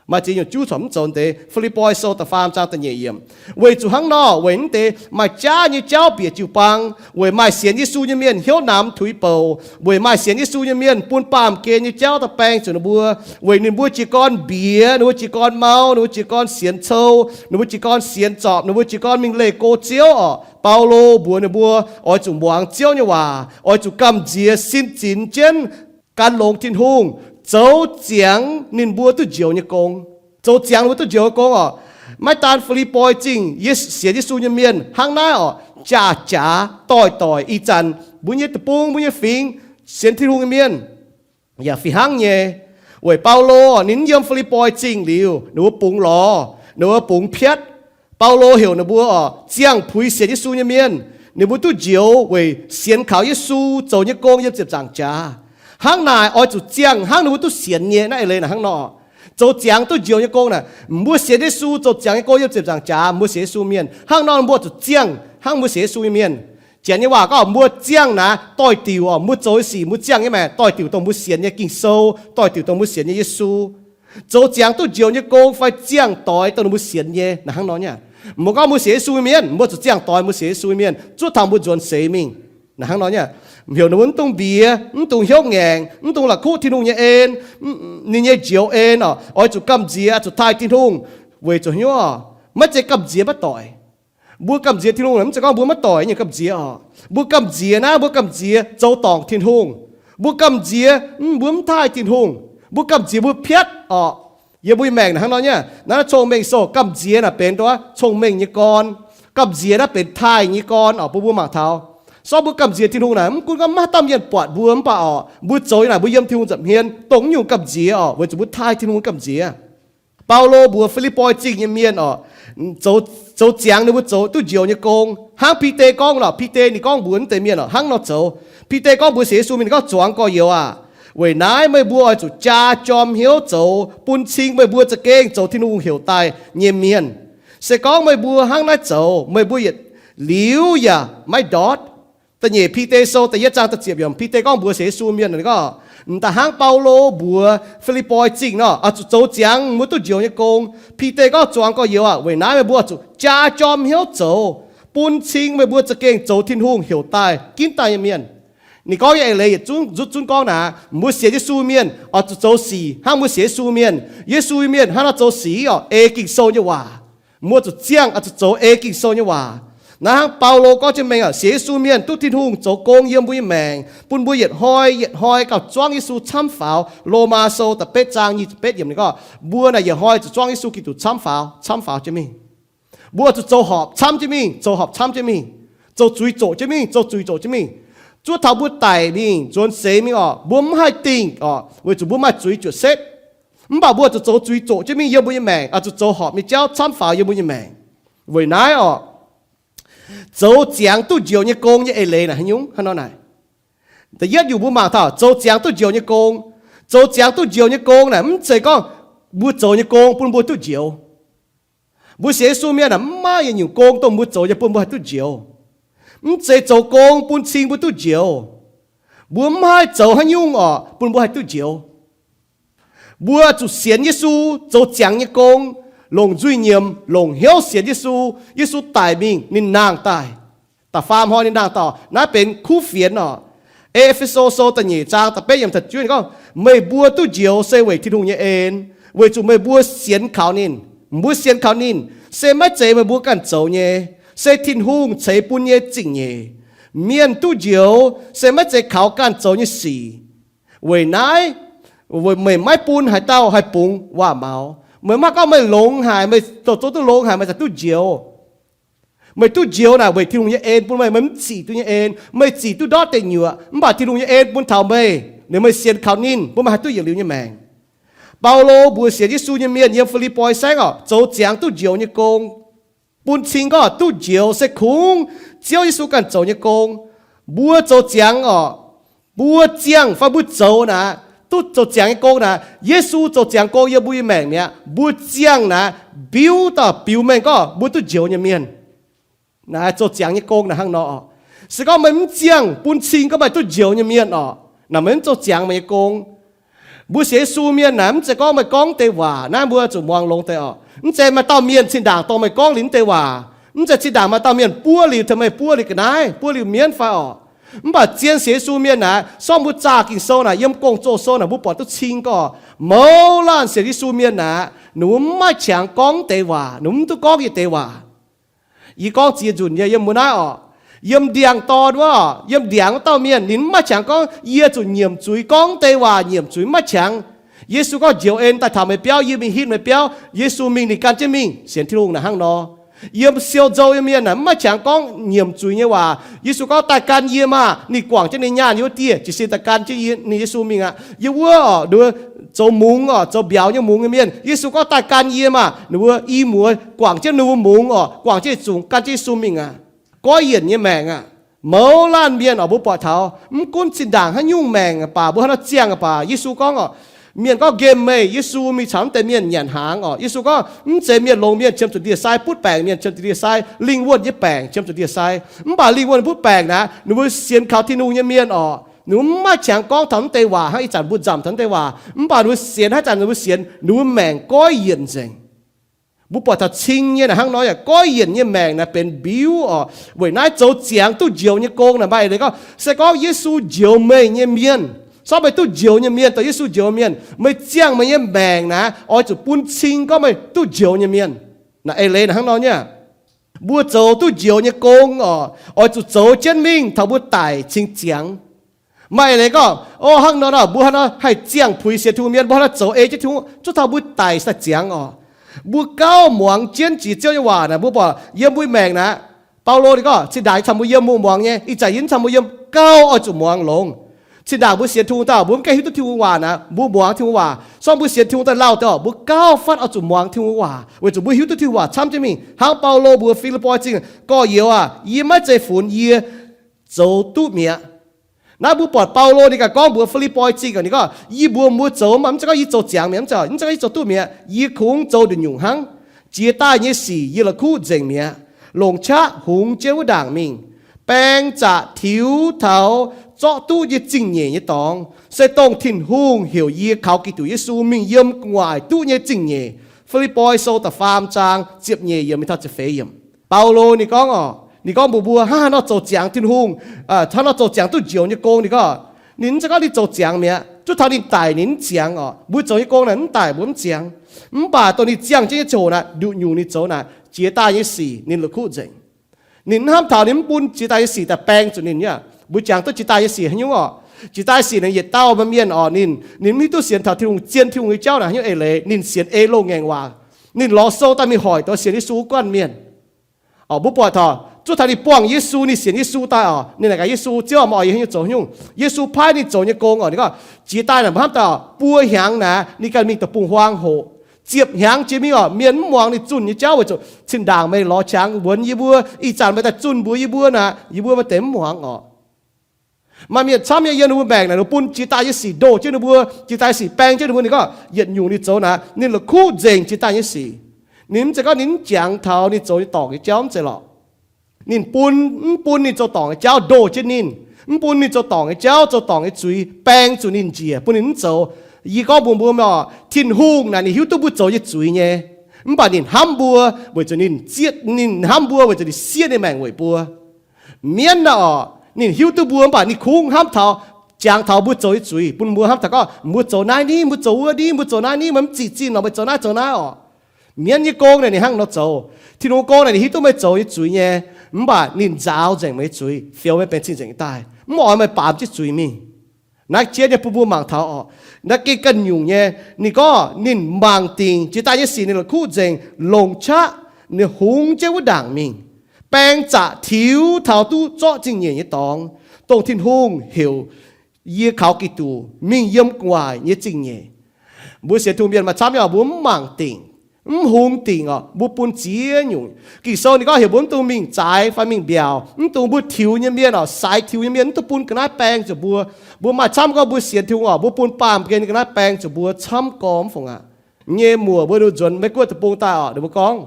Maaih ziex nyungc juv corc mv zoux deix. Fi^lipv^poi Sou da'faam zaang da'nyeic yiemc. Weic zuqc hnangv nor, weic mv deix maaih jaav nyei jauv bieqc jiu-baang, weic maaih sienx Yesu nyei mienh hnyouv namx tuix bouc, weic maaih sienx Yesu nyei mienh bun baamh gen nyei jauv daaih baeng zuqc ninh mbuo, weic ninh mbuo jiez gorn mbiex, ninh mbuo jiez gorn mau, ninh mbuo jiez gorn sienx cou, ninh mbuo jiez gorn sienx zorpc, ninh mbuo jiez gorn mingh leih go Ziouv oc. Baulo mbuox ninh mbuo oix zuqc muangx Ziouv nyei waac, oix zuqc gamh nziex sin zinx jienv gan longx Tin-Hungh, zoux ziangx ninh mbuo duqv njoux nyei gong. Zoux ziangx ninh mbuo duqv njoux nyei gong oc. Maiv daan Fi^lipv^poi Zingh sienx Yesu nyei mienh hnangv naaiv oc, jaax-jaax doic-doic ih zanc mbuo nyei deic-bung, mbuo nyei fingx, sienx Tin-Hungh nyei mienh yaac fih hnangv nyei. Weic Baulo ninh yiem Fi^lipv^poi Zingh liuz, ninh mbuo bungx lorz, ninh mbuo bungx piatv. Baulo heuc ninh mbuo oc, ziangh puix sienx Yesu nyei mienh, ninh mbuo duqv njoux weic sienx kaux Yesu zoux nyei gong yiem ziepc nzaangc jaax. Hnangv naaic oix zuqc ziangh hnangv ninh mbuo duqv sienx nyei. Naaiv eix leiz naaic hnangv nor, zoux ziangx duqv njoux nyei gong naaic, mbuo sienx Yesu zoux ziangx nyei gong yiem ziepc nzaangc jaax, mbuo sienx Yesu mienh hnangv nor mbuo zuqc ziangh hnangv mbuo sienx Yesu nyei mienh. Janx nyei waac gorngv mbuo ziangh naaic doix-diuc oc, mbuo zoux nyei sic mbuo ziangh nyei maah, doix-diuc dongh mbuo sienx nyei Ging-Sou, doix-diuc dongh mbuo sienx nyei Yesu. Zoux ziangx duqv njoux nyei gong fai ziangh doix dongh ninh mbuo sienx nyei naaic hnangv nor nyei. Mbuo gorngv mbuo sienx Yesu nyei mienh, mbuo zuqc ziangh doix mbuo sienx Yesu nyei mienh, zuov taux mbuo nzuonx seix mingh. Naaic hnangv nor nyei. Heuc ninh mbuo mv dungx mbiex, mv dungx hnyouv ngaengc, mv dungx la'kuqv Tin-Hungh nyei en, ninh nyei njoux en oc. Oix zuqc gamh nziex, zuqc taaih Tin-Hungh weic zuqc hnyouv oc. Maiv zeiz gamh nziex maiv doic. Mbuo gamh nziex Tin-Hungh mv zeiz gorngv mbuo maiv doic nyungc gamh nziex oc. Mbuo gamh nziex naaiv, mbuo gamh nziex zoux dorngc Tin-Hungh. Mbuo gamh nziex mv, mbuo mv taaih Tin-Hungh. Mbuo gamh nziex mbuo piatv oc. Yiem mbuo nyei maengc naaic hnangv nor nyei. Naaiv Cong-Mengh Sou, gamh nziex naaic benx nduov cong-mengh nyei gorn. Gamh nziex naaiv benx taaih nyei gorn oc, bun mbuo mangc taux. Sortv mbuo gamh nziex Tin-Hungh naaic, mv gunv gorngv maiv dauh mienh buatc mbuo mv baac oc, mbuo zoux nyei naaic mbuo yiem Tin-Hungh nza'hmien dongh nyungc gamh nziex oc, weic zuqc mbuo taaih Tin-Hungh gamh nziex. Baulo mbuox Fi^lipv^poi Zingh nyei mienh oc, zoux ziangx ninh mbuo zoux duqv njoux nyei gong. Hnangv Bide gorngv nor, Bide ninh gorngv mbuox naaiv deix mienh oc, hnangv nor zoux. Bide gorngv mbuox sienx Yesu mienh gorngv, Zuangx gorx-youz aac, weic naaiv meih mbuo oix zuqc jaa jorm hnyouv zoux bun cing meih mbuo za'gengh zoux Tin-Hungh heuc daaih nyei mienh. Se gorngv meih mbuo hnangv naaiv zoux, meih mbuo yietc liuz yaac maiv ndortv. Da'nyeic Bide Sou da'yietv zaang da'ziepc yiemc, Bide gorngv mbuox sienx Yesu mienh gorngv, m'daaih hnangv Baulo mbuox Fi^lipv^poi Zingh nor, oix zuqc zoux ziangx mbuo duqv njoux nyei gong. Bide gorngv, Zuangx gorx-youz aac, weic naaiv meih mbuo oix zuqc jaa jorm hnyouv zoux bun cing meih mbuo za'gengh zoux Tin-Hungh heuc daaih ginv daaih nyei mienh. Ninh gorngv nyei eix leiz yietc zungv nzutv zunv gorngv naaic, mbuo sienx Yesu mienh oix zuqc zoux sic hnangv mbuo sienx Yesu mienh. Yesu mienh hnangv nor zoux sic oc, ei Ging-Sou nyei waac. Mbuo zuqc ziangh oix zuqc zoux ei Ging-Sou nyei waac. Naaiv hnangv Baulo gorngv jienv mengh oc, sienx Yesu mienh duqv Tin-Hungh zoux gong yiem mbuo nyei maengc, bun mbuo yietc hnoi yietc hnoi gauh zuangv Yesu camv faaux. Lomaa Sou da'betv zaang nyic ziepc betv yiemc ninh gorngv, mbuo naaic yietc hnoi zuqc zuangv Yesu Giduc camv faaux, camv faaux jienv mingh. Mbuo zuqc zoux horpc camv jienv mingh, zoux horpc camv jienv mingh, zoux zuiz zoqc jienv mingh, zoux zuiz zoqc jienv mingh. zuov taux mbuo daic mingh, nzuonx seix mingh orqc, mbuo mv haih dingh orqc, weic zuqc mbuo maaih zuiz juoqc setv. Mv baac mbuo zuqc zoux zuiz zoqc jienv mingh yiem mbuo nyei maengc, oix zuqc zoux horpc nyei jauv camv faaux yiem mbuo nyei maengc. Weic naaiv orqc, zoux ziangx duqv njoux nyei gong nyei eix leiz naaic haaix nyungc hnangv nor naaic. Da'yietv nyungc mbuo mangc taux zoux ziangx duqv njoux nyei gong. Zoux ziangx duqv njoux nyei gong naaic mv zeiz gorngv mbuo zoux nyei gong bun mbuo duqv njoux. Mbuo sienx Yesu mienh naaic mv maaih yietc nyungc gong dongh mbuo zoux nyei bun mbuo haih duqv njoux. Mv zeiz zoux gong bun cing mbuo duqv njoux. Mbuo mv haih zoux haaix nyungc orqc bun mbuo haih duqv njoux. Mbuo zuqc sienx Yesu, zoux ziangx nyei gong, longc nzuih nyiemc, longc hnyouv sienx Yesu. Yesu daic mingh, ninh nangh daaih. Da'faam hnoi ninh nangh daaih, naaiv benx kuv fienx orqc. E^fe^so Sou da'nyeic zaang da'betv yiemc taux juov ninh gorngv, meih mbuo duqv njoux se weic Tin-Hungh nyei en, weic zuqc meih mbuo sienx kaux ninh. Mbuo sienx kaux ninh se maiv zeiz meih mbuo ganh zoux nyei, se Tin-Hungh ceix bun nyei zingh nyeic. Mienh duqv njoux se maiv zeiz kaux ganh zoux nyei sic. Weic naaiv, meih maiv bun haaix dauh haih bungx waac-maux. Meih maiv gorngv meih longx haic, meih zoux duqv longx haic meih ziouc duqv njoux. Meih duqv njoux naaic weic Tin-Hungh nyei en bun meih, meih mv zic duqv nyei en. Meih zic duqv ndortv deic nyuoqc, mv baac Tin-Hungh nyei en bun taux meih, ninh meih sienx kaux ninh, bun meih haih duqv yietc liuz nyei maengc. Baulo mbuox sienx Yesu nyei mienh yiem Fi^lipv^poi Saengv orqc, zoux ziangx duqv njoux nyei gong, bun cing gorngv duqv njoux se kungx Ziouv Yesu ganh zoux nyei gong. Mbuo zoux ziangx orqc, mbuo ziangh fai mbuo zoux naaic, duqv zoux ziangx nyei gong naaic, Yesu zoux ziangx gong yiem mbuo nyei maengc mi'aqv. Mbuo ziangh naaic, biuv dauh biux mengh gorngv mbuo duqv njoux nyei mienh. Naaiv zoux ziangx nyei gong naaic hnangv nor orqc. Se gorngv meih mv ziangh bun cing gorngv meih duqv njoux nyei mienh orqc, naaic meih mv zoux ziangx meih nyei gong. Mbuo sienx Yesu mienh naaic mv zeiz gorngv meih gorngv deix waac naaiv mbuo zuqc muangx longx deix orqc. Mv zeiz maaih dauh mienh zinh ndaangc dorh meih gorngv liuz deix waac. Mv zeiz zinh ndaangc maaih dauh mienh buov liuz tengx meih, buov liuz ga'naaiv, buov liuz mienv fai orqc. Mv baac zien sienx Yesu mienh naaic, sorng mbuo zaah Ging-Sou naaic, yiem Gong-Zoh sou naaic mbuo buatc duqv cing gorngv, mouz laanh sienx Yesu mienh naaic, ninh mbuo mv maaih qangx gorngv deix waac, ninh mbuo mv duqv gorngv yietc deix waac. Yie gorngv ziex nzunc nyei yiem mbuo naaiv orqc. Yiem ndiangx-dorn wuov, yiem ndiangx wuov dauh mienh ninh mv maaih qangx gorngv, yie zuqc nyiemc zuiz gorngv deix waac, nyiemc zuiz mv maaih qangx. Yesu gorngv, njoux en daaih taux meih biauv, yie mingh hitv meih biauv. Yesu mingh, ninh gan jienv mingh. Sienx Tin-Hungh naaic hnangv nor. Yiem siou nzou nyei mienh naaic mv maaih qangx gorngv nyiemc zuiz nyei waac. Yesu gorngv, daaih gan yie maah! Ninh guangc jienv ninh nyaanh yiem wuov dieh, jiez sin daaih gan jienv ninh, Yesu mingh aqv. Yiem wuov orqc, ninh mbuo zoux mungz orqc, zoux mbiauz nyei mungz nyei mienh, Yesu gorngv, daaih gan yie maah! Ninh mbuo i muoz guangc jienv ninh mbuo mungz orqc, guangc jienv yietc zungx gan jienv Yesu mingh aqv. Goiv yienc nyei maengc aqv. Mouz laanh mienh orqc, mbuo buatc taux mv gunv zinh ndaangc haaix nyungc maengc baac, mbuo haaix nor ziangh baac, Yesu gorngv orqc, mienh gorngv, nqemh meih. Yesu mingh caux mv deix mienh nyanc hnaangx orqc. Yesu gorngv, mv zeiz mienh longx mienh qiemx zuqc ndie-sai, butv baengc mienh qiemx zuqc ndie-sai, lingh wuonh nyei baengc qiemx zuqc ndie-sai. Mv baac lingh wuonh butv baengc naaic, ninh mbuo sienx kaux Tin-Hungh nyei mienh orqc, ninh mbuo mv maaih qangx gorngv taux mv deix waac hnangv ih zanc mbuo nzamc taux mv deix waac. Mv baac ninh mbuo sienx, haaix zanc ninh mbuo sienx, ninh mbuo maengc goiv yienc nzengc. Mbuo buatc taux cing nyei naaic hnangv nor yaac goiv yienc nyei maengc naaic benx mbiuv orqc. Weic naaiv zoux ziangx duqv njoux nyei gong naaic maaih eix leiz gorngv, se gorngv Yesu njoux meih nyei mienh, sortv meih duqv njoux nyei mienh, dongh Yesu njoux mienh, meih ziangh meih nyei maengc naaic oix zuqc bun cing gorngv meih duqv njoux nyei mienh. Naaic eix leiz naaic hnangv nor nyei. Mbuo zoux duqv njoux nyei gong orqc, oix zuqc zoux jienv mingh taux mbuo daic cingx ziangx. Maaih eix leiz gorngv, o, hnangv nor nor, mbuo hnangv nor haih ziangh puix sienx Tin-Hungh mienh, mbuo hnangv nor zoux ei jienv Tin-Hungh, zuov taux mbuo daic daaih ziangx orqc. Mbuo gauh muangx jienv jiex Ziouv nyei waac naaic, mbuo buatc yiem mbuo maengc naaic, Baulo ninh gorngv, zinh ndaangc yie caux mbuo yiem mbuo muangx nyei, ih zanc yie mv caux mbuo yiem, gauh oix zuqc muangx longx. Zinh ndaangc mbuo sienx Tin-Hungh daaih, mbuo mv gaengh hiuv duqv Tin-Hungh waac naaic, mbuo muangx Tin-Hungh waac. Sorng mbuo sienx Tin-Hungh daaih lauh deix orqc, mbuo gauh fatv oix zuqc muangx Tin-Hungh waac, weic zuqc mbuo hiuv duqv Tin-Hungh waac camv jienv mingh. Hnangv Baulo mbuox Fi^lipv^poi Zingh, gorx-youz aah, yie maiv zeiz funx yie zoux duqv mi'aqv. Naaiv mbuo buatc Baulo ninh ganh gorngv mbuox Fi^lipv^poi Zingh, ninh gorngv, yie mbuox mbuo zoux, mv baac mv zeiz gorngv yie zoux ziangx mi'aqv, mv zeiz gorngv yie zoux duqv mi'aqv. Yie kungx zoux nduqc nyungc hnangv. Jiex daaih nyei sic yie la'kuqv nzengc mi'aqv, longc qaqv hungx jienv wuov ndaangc mingh. Baeng zaqc tiux taux zorqv duqv nyei zingh nyeic nyei dorngx, se dongh Tin-Hungh heuc yie kaux Giduc Yesu mingh yiem gu'nguaaic duqv nyei zingh nyeic. Fi^lipv^poi Sou da'faam zaang ziepc nyeic yiemc mingh taux ziepc feix yiemc. Baulo ninh gorngv orqc, ninh gorngv mbuox mbuo hnangv haaix nor zoux ziangx Tin-Hungh, hnangv haaix nor zoux ziangx duqv njoux nyei gong. Ninh gorngv, ninh mv zeiz gorngv ninh zoux ziangx mi'aqv, zuov taux ninh daic ninh mv ziangx orqc. Mbuo zoux nyei gong naaic mv daic mbuo mv ziangx. Mv baac dongh ninh ziangh jienv nyei ziangh hoc naaic, nduqc nyungc ninh zoux naaic, jiex daaih nyei sic ninh la'kuqv nzengc. Ninh mv hnamv taux ninh mv bun jiex daaih nyei sic daaih baeng zuqc ninh nyei. Mbuo jangx duqv jiex daaih nyei sic haaix nyungc orqc? Jiex daaih sic naaic yietc dauh maaih mienh orqc, ninh, ninh mv hiuv duqv sienx taux Tin-Hungh, zien Tin-Hungh nyei jauv naaic haaix nyungc eix leiz, ninh sienx ei loz-ngaengc waac. Ninh lorz sou daaih mingh hoic dongh sienx Yesu wuov guanh mienh. Orqc, mbuo buatc taux Zuov taux ninh buangh Yesu, ninh sienx Yesu daaih oc, ninh naaic gaax Yesu, Ziouv, meih oix yie haaix nyungc zoux haaix nyungc? Yesu paaiv ninh zoux nyei gong oc, ninh gorngv, Jiex daaih naaic mbuo hnamv daaih oc, buo hnyangx naaic ninh ganh mingh deic-bung-huaang hoqc, ziepc hnyangx jiex mingh oc, mienh mv muangx ninh zunh nyei jauv weic zuqc zinh ndaangc meih lorz qangx wuonx yie mbuo, ih zanc meih daaih zunh mbuox yie mbuo naaic, yie mbuo maaih deix mv muangx oc. Maaih mienh camv nyei yiem ninh mbuo maengc naaic, ninh bun jiex daaih nyei sic ndoh jienv ninh mbuo, jiex daaih sic baeng jienv ninh mbuo. Ninh gorngv yietc nyungc ninh zoux naaic, ninh la'kuqv nzengc jiex daaih nyei sic. Ninh mv zeiz gorngv ninh mv jangx taux ninh zoux nyei dorngc nyei jauv mv zeiz lorqc. Ninh bun, mv bun ninh zoux dorngc nyei jauv ndoh jienv ninh, mv bun ninh zoux dorngc nyei jauv, zoux dorngc nyei zuiz baeng zuqc ninh njiec, bun ninh mv zoux. Yie gorngv mbuox mbuo oc, Tin-Hungh naaic ninh hiuv duqv mbuo zoux nyei zuiz nyei, mv baac ninh hnamv mbuo weic zuqc ninh zieqv, ninh hnamv mbuo weic zuqc ninh siev ninh maengc weic mbuo. Mienv naaic oc, ninh hiuv duqv mbuo mv baac ninh kungx hnamv taux, jangx taux mbuo zoux nyei zuiz, bun mbuo hnamv taux gorngv, Mbuo zoux naaiv ni, mbuo zoux wuov ni, mbuo zoux naaiv ni, meih mv ziqc zinh nor meih zoux naaiv zoux naaiv oc. Mienv nyei gong naaic ninh hnangv nor zoux. Tin-Hungh gong naaic ninh hiuv duqv meih zoux nyei zuiz nyei, mv baac ninh nzaaux nzengc meih nyei zuiz, fioux meih benx cing-nzengc nyei daaih, mv oix meih baamz jienv zuiz mingh. Naaiv jiex nyei bun mbuo mangc taux oc. Naaiv gengh ganh nyungc nyei. Ninh gorngv ninh mangc dingc jiex daaih nyei sic, ninh la'kuqv nzengc, longc qaqv, ninh hungx jienv wuov ndaangc mingh, baeng zaqc tiux taux duqv zorqv zingh nyeic nyei dorngx, dongh Tin-Hungh heuc yie kaux Giduc mingh yiem gu'nguaaic nyei zingh nyeic. Mbuo sienx Tin-Hungh mienh maaih camv nyei oc, mbuo mv mangc dingc, mv hungx dingc oc, mbuo bun ziex nyungc. Ging-Sou ninh gorngv heuc mbuo mv dungx mingh zaaix fai mingh mbiaauc, mv dungx, mbuo tiux nyei mienh oc, saaix tiux nyei mienh mv dungx bun ga'naaiv baeng zuqc mbuo. Mbuo maaih camv gorngv mbuo sienx Tin-Hungh oc, mbuo bun baamh gen ga'naaiv baeng zuqc mbuo camv gormx fungc aqv. Yie nyei muoc mbuo nzuonx Meiv Guoqv deic-bung daaih oc, ninh mbuo gorngv,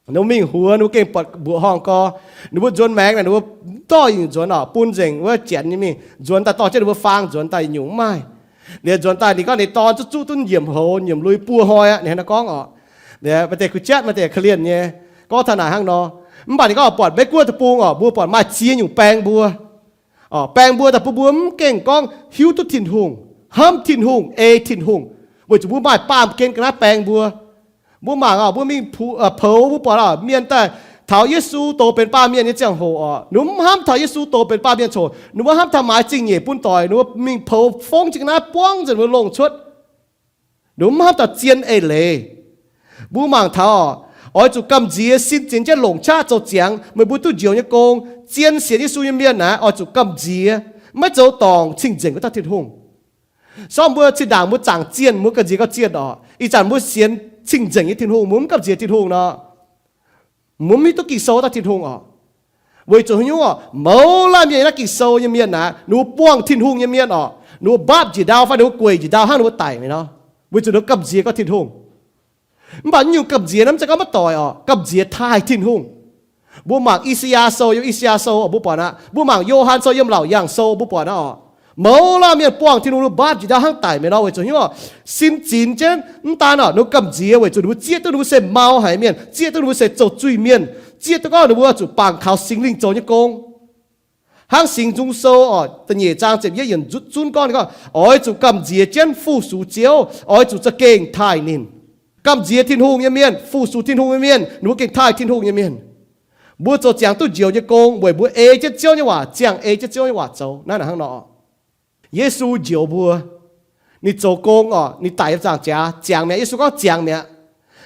ninh mbuo mingh huox ninh mbuo gengh buatc mbuoqc horngh gorx, ninh mbuo nzuonx maengx naaic ninh mbuo dorh nyungc nzuonx oc, bun nzengc wuov janx nyei mingh nzuonx daaih, dorh jienv ninh mbuo faang nzuonx daaih nyungc mv maaih. Liuz nzuonx daaih ninh gorngv ninh dorn zuqv zuqv duqv nyiemc houx nyiemc lui buo hnoi aqv, ninh hnangv naaiv gorngv oc. Maaih deix kuh jatv, maaih deix ka'lienh nyei gorngv taux naaic hnangv nor. Mv baac ninh gorngv buatc Meiv Guoqv deic-bung oc, mbuo buatc maaih ziex nyungc baeng mbuo. Baeng mbuo daaih bun mbuo mv gengh gorngv hiuv duqv Tin-Hungh, hnamv Tin-Hungh, ei Tin-Hungh, weic zuqc mbuo maaih baamh gen ga'naaiv baeng mbuo. Mbuo mangc oc, mbuo mingh poux, mbuo buatc oc, mienh daaih taux Yesu doz benx baamh mienh nyei ziangh hoc oc, ninh mbuo mv hnamv taux Yesu doz benx baamh mienh ziangh hoc, ninh mbuo hnamv taux maaiz zingh nyeic bun doic, ninh mbuo mingh poux fongv jienv ga'naaiv buangv nzengc ninh mbuo longh cuotv. Ninh mbuo mv hnamv taux zien eix leiz. Mbuo mangc taux oc, oix zuqc gamh nziex sin zinx jienv longc qaqv zoux ziangx, meih mbuo duqv njoux nyei gong. Zien sienx Yesu nyei mienh naaic oix zuqc gamh nziex, maiv zoux dorngc cing-nzengc wuov dauh Tin-Hungh. Sortv mbuo zinh ndaangc mbuo zaangc zienh, mbuo gamh nziex gauh zienh oc. Ih zanc mbuo sienx cing-nzengc nyei Tin-Hungh, mbuo mv gamh nziex Tin-Hungh nor, mbuo mv hiuv duqv Ging-Sou wuov dauh Tin-Hungh oc. Weic zuqc haaix nyungc oc? Mouz laanh mienh yiem naaiv Ging-Sou nyei mienh naaic, ninh mbuo buangh Tin-Hungh nyei mienh oc, ninh mbuo mbaapv njiec ndau fai ninh mbuo gueic njiec ndau hnangv ninh mbuo daic mingh nor, weic zuqc ninh mbuo gamh nziex gorngv Tin-Hungh. Mv baac nyungc gamh nziex naaiv mv zeiz gorngv maiv doic oc, gamh nziex taaih Tin-Hungh. Mbuo mangc I^saa^yaa Sou, yiem I^saa^yaa Sou mbuo buatc aqv. Mbuo mangc Yo^han Sou, yiem Laauc Yaangh Sou mbuo buatc aqv oc. Mouz laanh mienh buangh Tin-Hungh, ninh mbuo mbaapv njiec ndau hnangv daic mingh nor, weic zuqc haaix nyungc oc? Sin zinx jienv mv daan oc, ninh mbuo gamh nziex weic zuqc ninh mbuo zieqv duqv ninh mbuo se mau haic mienh, zieqv duqv ninh mbuo se zoux zuiz-mienh, zieqv duqv gorngv ninh mbuo zuqc bangc kaux Singx Lingh zoux nyei gong. Hnangv Singx Nzung Sou oc, da'nyeic zaang ziepc yietv yienc zunv gorngv, ninh gorngv, Oix zuqc gamh nziex jienv fu-sux Ziouv, oix zuqc za'gengh taaih ninh. Gamh nziex Tin-Hungh nyei mienh, fu-sux Tin-Hungh nyei mienh, ninh mbuo gengh taaih Tin-Hungh nyei mienh. Mbuo zoux ziangx duqv njoux nyei gong weic mbuo ei jienv Ziouv nyei waac, ziangh ei jienv Ziouv nyei waac zoux. Naaiv hnangv nor, Yesu njoux mbuo. Ninh zoux gong oc, ninh daic yiem zaangc jaax ziangx mi'aqv. Yesu gorngv ziangx mi'aqv.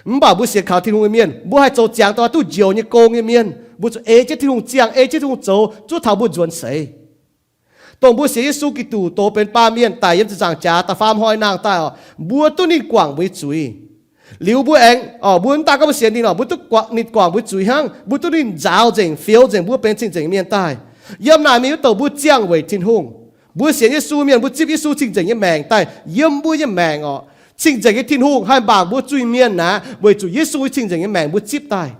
Mv baac mbuo sienx kaux Tin-Hungh nyei mienh, mbuo haih zoux ziangx dongh duqv njoux nyei gong nyei mienh. Mbuo zuqc ei jienv Tin-Hungh, ziangh ei jienv Tin-Hungh zoux, zuov taux mbuo nzuonx seix. Dongh mbuo sienx Yesu Giduc doz benx baamh mienh daic yiem ziepc nzaangc jaax da'faam hnoi nangh daaih oc, mbuo duqv ninh guangc mbuo nyei zuiz. Liuz mbuo aengx, mbuo mv daan gorngv mbuo sienx ninh oc, mbuo duqv ninh guangc mbuo zuiz hnangv, mbuo duqv ninh nzaaux nzengc, fioux nzengc mbuo benx cing-nzengc mienh daaih. Yiem naaic mingh wuov douc mbuo ziangh weic Tin-Hungh. Mbuo sienx Yesu mienh, mbuo zipv Yesu cing-nzengc nyei maengc daaih yiem mbuo nyei maengc oc. Cing-nzengc nyei Tin-Hungh haih mangc mbuo zuiz-mienh naaic, weic zuqc Yesu cing-nzengc nyei maengc mbuo zipv daaih.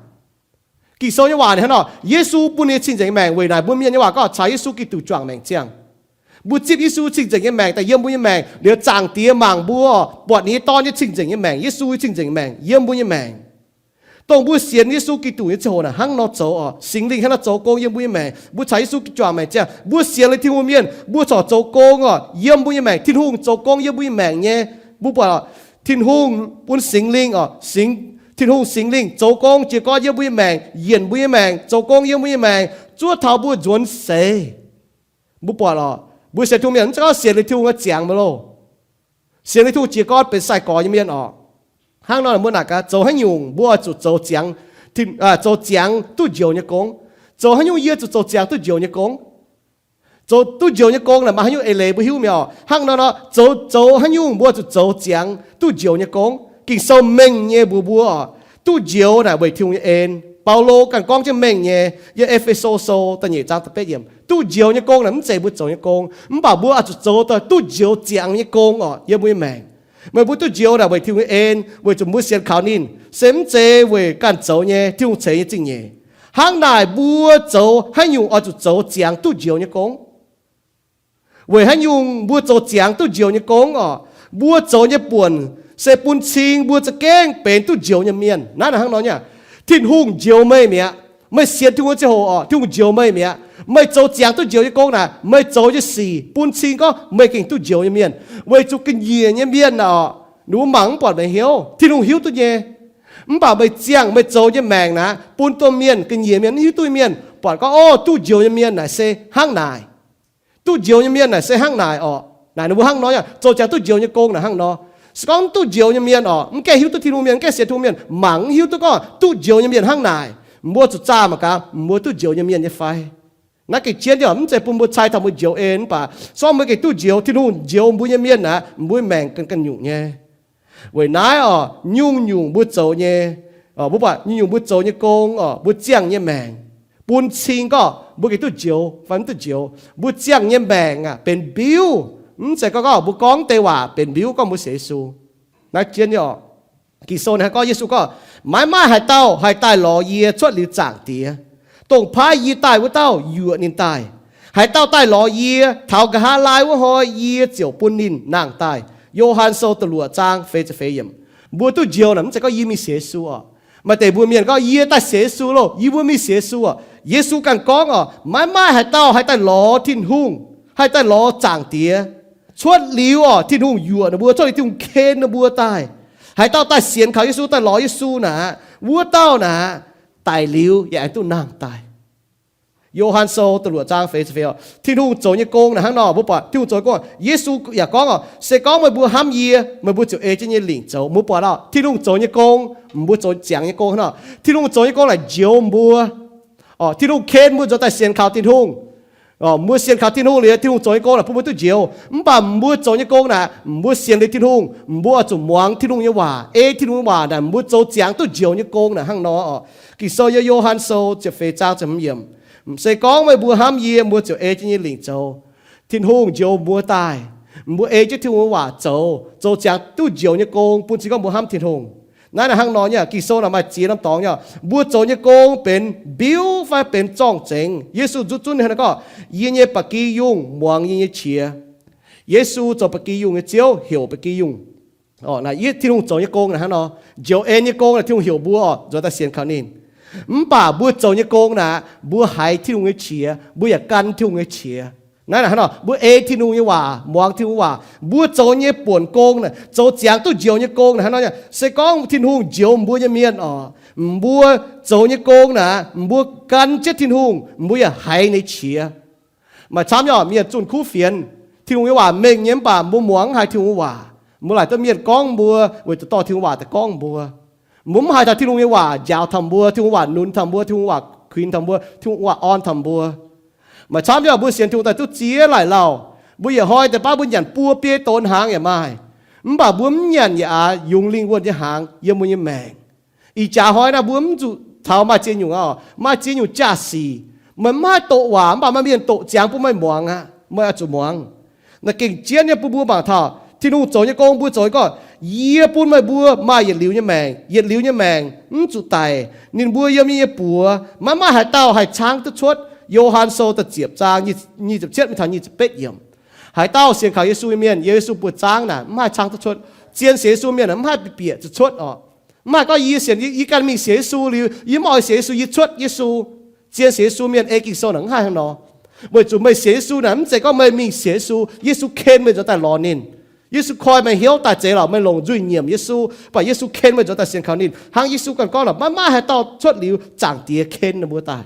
Ging-Sou nyei waac ninh hnangv nor, Yesu bun ninh cing-nzengc nyei maengc. Weic naaic mbuo mienh nyei waac gorngv caux Yesu Giduc juangc maengc ziangh. Mbuo zipv Yesu cing-nzengc nyei maengc daaih yiem mbuo nyei maengc, liuz Zaangc Diex mangc mbuo, buatc ninh nyei Dorn nyei cing-nzengc nyei maengc, Yesu nyei cing-nzengc nyei maengc yiem mbuo nyei maengc. Dongh mbuo sienx Yesu Giduc nyei ziangh hoc naaic hnangv nor zoux oc. Singx Lingh hnangv nor zoux gong yiem mbuo nyei maengc. Mbuo caux Yesu juangc maengc ziangh, mbuo sienx liuz Tin-Hungh mienh, mbuo corc zoux gong oc, yiem mbuo nyei maengc. Tin-Hungh zoux gong yiem mbuo nyei maengc nyei. Mbuo buatc oc, Tin-Hungh bun Singx Lingh oc, Singx, Tin-Hungh Singx Lingh zoux gong jiez gorn yiem mbuo nyei maengc, yienc mbuo nyei maengc, zoux gong yiem mbuo nyei maengc, zuov taux mbuo nzuonx seix. Mbuo buatc oc, mbuo sienx Tin-Hungh mienh mv zeiz gorngv sienx liuz Tin-Hungh nyei ziangx maiv loh. Sienx liuz Tin-Hungh jiez gorn benx sai-gorx nyei mienh oc. Hnangv nor mbuo naaic gaax, zoux haaix nyungc mbuo oix zuqc zoux ziangx, zoux ziangx duqv njoux nyei gong. Zoux haaix nyungc yie zuqc zoux ziangx duqv njoux nyei gong? Zoux duqv njoux nyei gong naaic maaih haaix nyungc eix leiz mbuo hiuv mi'aqv? Hnangv nor nor, zoux, zoux haaix nyungc mbuo zuqc zoux ziangx duqv njoux nyei gong? Ging-Sou mengh nyei mbuox mbuo oc, duqv njoux naaic weic Tin-Hungh nyei en. Baulo ganh gorngv jienv mengh nyei, yiem E^fe^so Sou da'nyeic zaang da'betv yiemc, duqv njoux nyei gong naaic mv zeiz mbuo zoux nyei gong, mv baac mbuo oix zuqc zoux daaih duqv njoux ziangx nyei gong oc yiem mbuo nyei maengc. Meih mbuo duqv njoux naaic weic Tin-Hungh nyei en, weic zuqc mbuo sienx kaux ninh, se mv zeiz weic ganh zoux nyei, Tin-Hungh ceix nyei zingh nyeic. Hnangv naaic mbuo zoux haaix nyungc oix zuqc zoux ziangx duqv njoux nyei gong? Weic haaix nyungc mbuo zoux ziangx duqv njoux nyei gong oc? Mbuo zoux nyei buonc se bun cing mbuo za'gengh benx duqv njoux nyei mienh. Naaiv hnangv nor nyei, Tin-Hungh njoux meih mi'aqv. Meih sienx Tin-Hungh ziangh hoc oc, Tin-Hungh njoux meih mi'aqv. Meih zoux ziangx duqv njoux nyei gong naaic, meih zoux nyei sic bun cing gorngv meih gengh duqv njoux nyei mienh. Weic zuqc ga'nyiec nyei mienh naaic oc, ninh mbuo mangc mv buatc meih hnyouv, Tin-Hungh hiuv duqv nyei. Mv baac meih ziangh meih zoux nyei maengc naaic, bun domh mienh, ga'nyiec mienh, mv hiuv duqv nyei mienh buatc gorngv, o, duqv njoux nyei mienh naaic se hnangv naaic. Duqv njoux nyei mienh naaic se hnangv naaic oc. Naaic ninh mbuo hnangv nor, zoux ziangx duqv njoux nyei gong naaic hnangv nor. Se gorngv duqv njoux nyei mienh oc, mv gaengh hiuv duqv Tin-Hungh mienh, mv gaengh sienx Tin-Hungh mienh, mangc mv hiuv duqv gorngv duqv njoux nyei mienh hnangv naaic, mbuo zuqc zaah mangc gaax mbuo duqv njoux nyei mienh nyei fai. Naaiv gengh jienv nyei oc, mv zeiz bun mbuo cai taux mbuo njoux en, mv baac se gorngv mbuo gengh duqv njoux, Tin-Hungh njoux mbuo nyei mienh naaic, mbuo maengc ganh ganh nyungc nyei. Weic naaiv oc, nyungc-nyungc mbuo zoux nyei, mbuo buatc nyungc-nyungc mbuo zoux nyei gong oc, mbuo ziangh nyei maengc, bun cing gorngv mbuo gengh duqv njoux fai mv duqv njoux. Mbuo ziangh nyei maengc aah, benx mbiuv. Mv zeiz gorngv, gorngv mbuo gorngv deix waac benx mbiuv gorngv mbuo sienx Yesu. Naaiv jienv nyei oc. Ging-Sou naaiv gorngv, Yesu gorngv, maiv maaih haaix dauh haih daaih lorz yie cuotv liuz zaangc Diex. Dongh paaiv yie daaih wuov dauh yuoqc ninh daaih. Haaix dauh daaih lorz yie taux nqa'haav laai wuov hnoi, yie ziouc bun ninh nangh daaih. Yo^han Sou da'luoqc zaang feix ziepc feix yiemc. Mbuo duqv njoux naaic mv zeiz gorngv yie mingh sienx Yesu oc. Maaih deix mbuo mienh gorngv, yie daaih sienx Yesu loh, yie mbuo mingh sienx Yesu oc. Yesu ganh gorngv oc, maiv maaih haaix dauh haih daaih lorz Tin-Hungh, haih daaih lorz zaangc Diex cuotv liuz oc Tin-Hungh yuoqc ninh mbuo, cuotv liuz Tin-Hungh ken ninh mbuo daaih. Haaix dauh daaih sienx kaux Yesu, daaih lorz Yesu naaic, wuov dauh naaic, daic liuz yaac aengx duqv nangh daaih. Yo^han Sou da'luoqc zaang feix ziepc feix oc. Tin-Hungh zoux nyei gong naaic hnangv nor, mbuo buatc Tin-Hungh zoux nyei gong. Yesu yaac gorngv oc, se gorngv meih mbuo hnamv yie, meih mbuo ziouc ei jienv yie nyei lingc zoux. Mbuo buatc oc, Tin-Hungh zoux nyei gong, mbuo zoux ziangx nyei gong hnangv nor. Tin-Hungh zoux nyei gong naaic njoux mbuo. Oc, Tin-Hungh ken mbuo nzuonx daaih sienx kaux Tin-Hungh. Mbuo sienx kaux Tin-Hungh liuz, Tin-Hungh zoux nyei gong naaic bun mbuo duqv njoux. Mv baac mbuo zoux nyei gong naaic, mbuo sienx liuz Tin-Hungh, mbuo oix zuqc muangx Tin-Hungh nyei waac, ei Tin-Hungh nyei waac naaic, mbuo zoux ziangx duqv njoux nyei gong naaic hnangv nor oc. Ging-Sou yiem Yo^han Sou ziepc feix zaang ziepc hmz yiemc, se gorngv meih mbuo hnamv yie, mbuo ziouc ei jienv yie nyei lingc zoux. Tin-Hungh njoux mbuo daaih, mbuo ei jienv Tin-Hungh nyei waac zoux, zoux ziangx duqv njoux nyei gong, bun cing gorngv mbuo hnamv Tin-Hungh. Naaiv naaic hnangv nor nyei, Ging-Sou naaic maaih ziex norm dorngx nyei. Mbuo zoux nyei gong benx mbiuv fai benx zorng-zengx? Yesu nzuqc zunv hnangv naaiv gorngv, yie nyei ba'gi yungh muangx yie nyei qiex. Yesu zoux ba'gi yungh nyei Ziouv, heuc ba'gi yungh. Naaiv Tin-Hungh zoux nyei gong naaic hnangv nor. Njoux en nyei gong naaic Tin-Hungh heuc mbuo oc, nzuonx daaih sienx kaux ninh. Mv baac mbuo zoux nyei gong naaic, mbuo haiz Tin-Hungh nyei qiex, mbuo yaac gan Tin-Hungh nyei qiex. Naaiv naaic hnangv nor, mbuo ei Tin-Hungh nyei waac, muangx Tin-Hungh waac, mbuo zoux nyei buonc gong naaic, zoux ziangx duqv njoux nyei gong naaic hnangv nor nyei. Se gorngv Tin-Hungh njoux mbuo nyei mienh oc, mbuo zoux nyei gong naaic, mbuo gan jienv Tin-Hungh, mbuo yaac haiz ninh nyei qiex. Maaih camv nyei oc, mienh zunh kuv fienx, Tin-Hungh nyei waac mengh nyei mv baac mbuo muangx mv haiz Tin-Hungh nyei waac. Mbuo laaic duqv mienh gorngv mbuo weic zuqc dorh Tin-Hungh waac daaih gorngv mbuo. Mbuo mv haiz taux Tin-Hungh nyei waac njaaux taux mbuo, Tin-Hungh waac nunc taux mbuo, Tin-Hungh waac kuinx taux mbuo, Tin-Hungh waac orn taux mbuo. Maaih camv nyei oc, mbuo sienx Tin-Hungh daaih duqv ziex laaic lauh, mbuo yietc hnoi deix baav mbuo nyanc buo biei donx hnaangx yaac maaih. Mv baac mbuo mv nyanc yaac aax yungz lingh wuonh nyei hnaangx yiem mbuo nyei maengc. Ih jaax hnoi naaiv mbuo mv zuqc taux maaih ziex nyungc oc, maaih ziex nyungc jaa-sic. Meih mv haih doqc waac mv baac maaih mienh doqc ziangx bun meih muangx aqv, meih oix zuqc muangx. Naaiv gengh jienv nyei bun mbuo mangc taux Tin-Hungh zoux nyei gong, mbuo zoux nyei gong. Yie bun meih mbuo maaih yietc liuz nyei maengc, yietc liuz nyei maengc mv zuqc daic. Ninh mbuo yiem yie nyei buoz, maiv maaih haaix dauh haih caangv duqv cuotv. Yo^han Sou da'ziepc zaang nyic ziepc cietv mingh taux nyic ziepc betv yiemc. Haaix dauh sienx kaux Yesu nyei mienh, Yesu buoz-zaangv naaic mv haih caangv duqv cuotv. Zien sienx Yesu mienh mv haih bieqc zuqc cuotv oc. Mv haih gorngv yie sienx, yie ganh mingh sienx Yesu liuz, yie mv oix sienx Yesu, yie cuotv Yesu. Zien sienx Yesu mienh ei Ging-Sou naaic mv haih hnangv nor. Weic zuqc meih sienx Yesu naaic mv zeiz gorngv meih mingh sienx Yesu, Yesu ken meih nzuonx daaih lorz ninh. Yesu koi meih hnyouv daaih zeix lorqc, meih longc nzuih nyiemc Yesu, mv baac Yesu ken meih nzuonx daaih sienx kaux ninh. Hnangv Yesu ganh gorngv lorqc, maiv maaih haaix dauh cuotv liuz Zaangc Diex ken ninh mbuo daaih.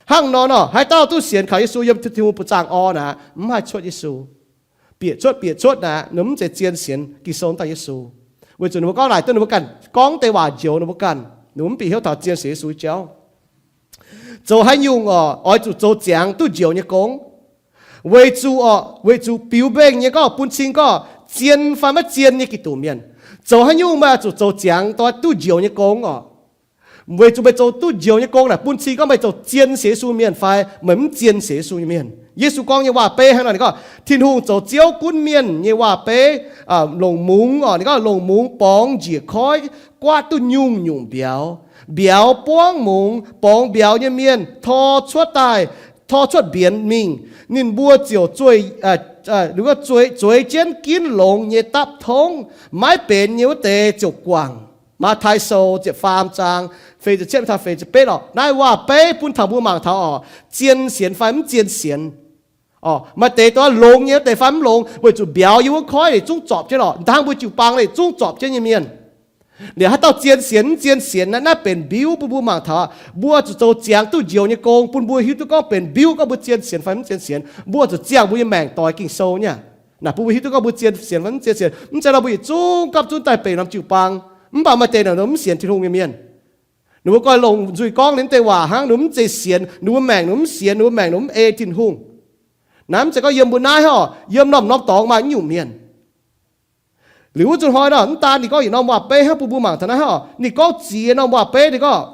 Hnangv nor nor, haaix dauh duqv sienx kaux Yesu yiem Tin-Hungh buoz-zaangv orn naaic, mv haih cuotv Yesu. Bieqc cuotv, bieqc cuotv naaic, ninh mv zeiz zien sienx Ging-Sou daaih Yesu. Weic zuqc ninh mbuo gorngv naaic duqv ninh mbuo ganh gorngv deix waac njoux ninh mbuo ganh, ninh mbuo mv bieqc hnyouv taux zien sienx Yesu jauv. Zoux haaix nyungc oc, oix zuqc zoux ziangx duqv njoux nyei gong. Weic zuqc oc, weic zuqc biux mbengh nyei gorngv bun cing gorngv zien fai maiv zien nyei Giduc mienh. Zoux haaix nyungc meih oix zuqc zoux ziangx dongh duqv njoux nyei gong oc. Weic zuqc meih zoux duqv njoux nyei gong naaic bun cing gorngv meih zoux zien sienx Yesu mienh fai meih mv zien sienx Yesu nyei mienh. Yesu gorngv nyei waac-beiv hnangv nor, ninh gorngv Tin-Hungh zoux Ziouv gunv mienh nyei waac-beiv, longc mungz oc, ninh gorngv longc mungz borngz njiec koiv guaatv duqv nyungc-nyungc mbiauz. Mbiauz buangv mungz, borngz mbiauz nyei mienh tor cuotv daaih, tor cuotv mbienx mingh. Ninh mbuo ziouc zueiz, zueiz jienv ginv longx nyei dapv tongv. Maiv benx nyei wuov deix ziouc guangc. Matv^tai Sou ziepc faam zaang feix ziepc cietv mingh taux feix ziepc betv oc. Naaiv waac-beiv bun taux mbuo mangc taux oc, zien sienx fai mv zien sienx. Oc, maaih deix dongh longx nyei wuov deix fai mv longx, weic zuqc mbiauz yiem wuov koiv leiz zungv zorpc jienv oc. Hnangv mbuo jiu-baang leiz zungv zorpc jienv nyei mienh. Liuz haaix dauh zien sienx mv zien sienx naaiv, naaiv benx mbiuv bun mbuo mangc taux. Mbuo zuqc zoux ziangx duqv njoux nyei gong bun mbuo hiuv duqv gorngv benx mbiuv gorngv mbuo zien sienx fai mv zien sienx. Mbuo zuqc ziangh mbuo nyei maengc doix Ging-Sou nyei. Naaic bun mbuo hiuv duqv gorngv mbuo zien sienx fai mv zien sienx. Mv zeiz nor mbuo yietc zungv gapv zunv daaih benx norm jiu-baang. Mv baac maaih deix naaic mv sienx Tin-Hungh nyei mienh. Ninh mbuo goi longc nzuih gorngv ninh deix waac hnangv, ninh mbuo mv zeiz sienx, ninh mbuo maengc ninh mv sienx, ninh mbuo maengc ninh mv ei Tin-Hungh. Naaiv mv zeiz gorngv yiem mbuo naaiv oc, yiem norm-norm dorngx maaih nyungc mienh. Liuz wuov zuqc hnoi nor, mv daan ninh gorngv yietc norm waac-beiv hnangv bun mbuo mangc taux naaiv oc. Ninh gorngv ziex norm waac-beiv, ninh gorngv,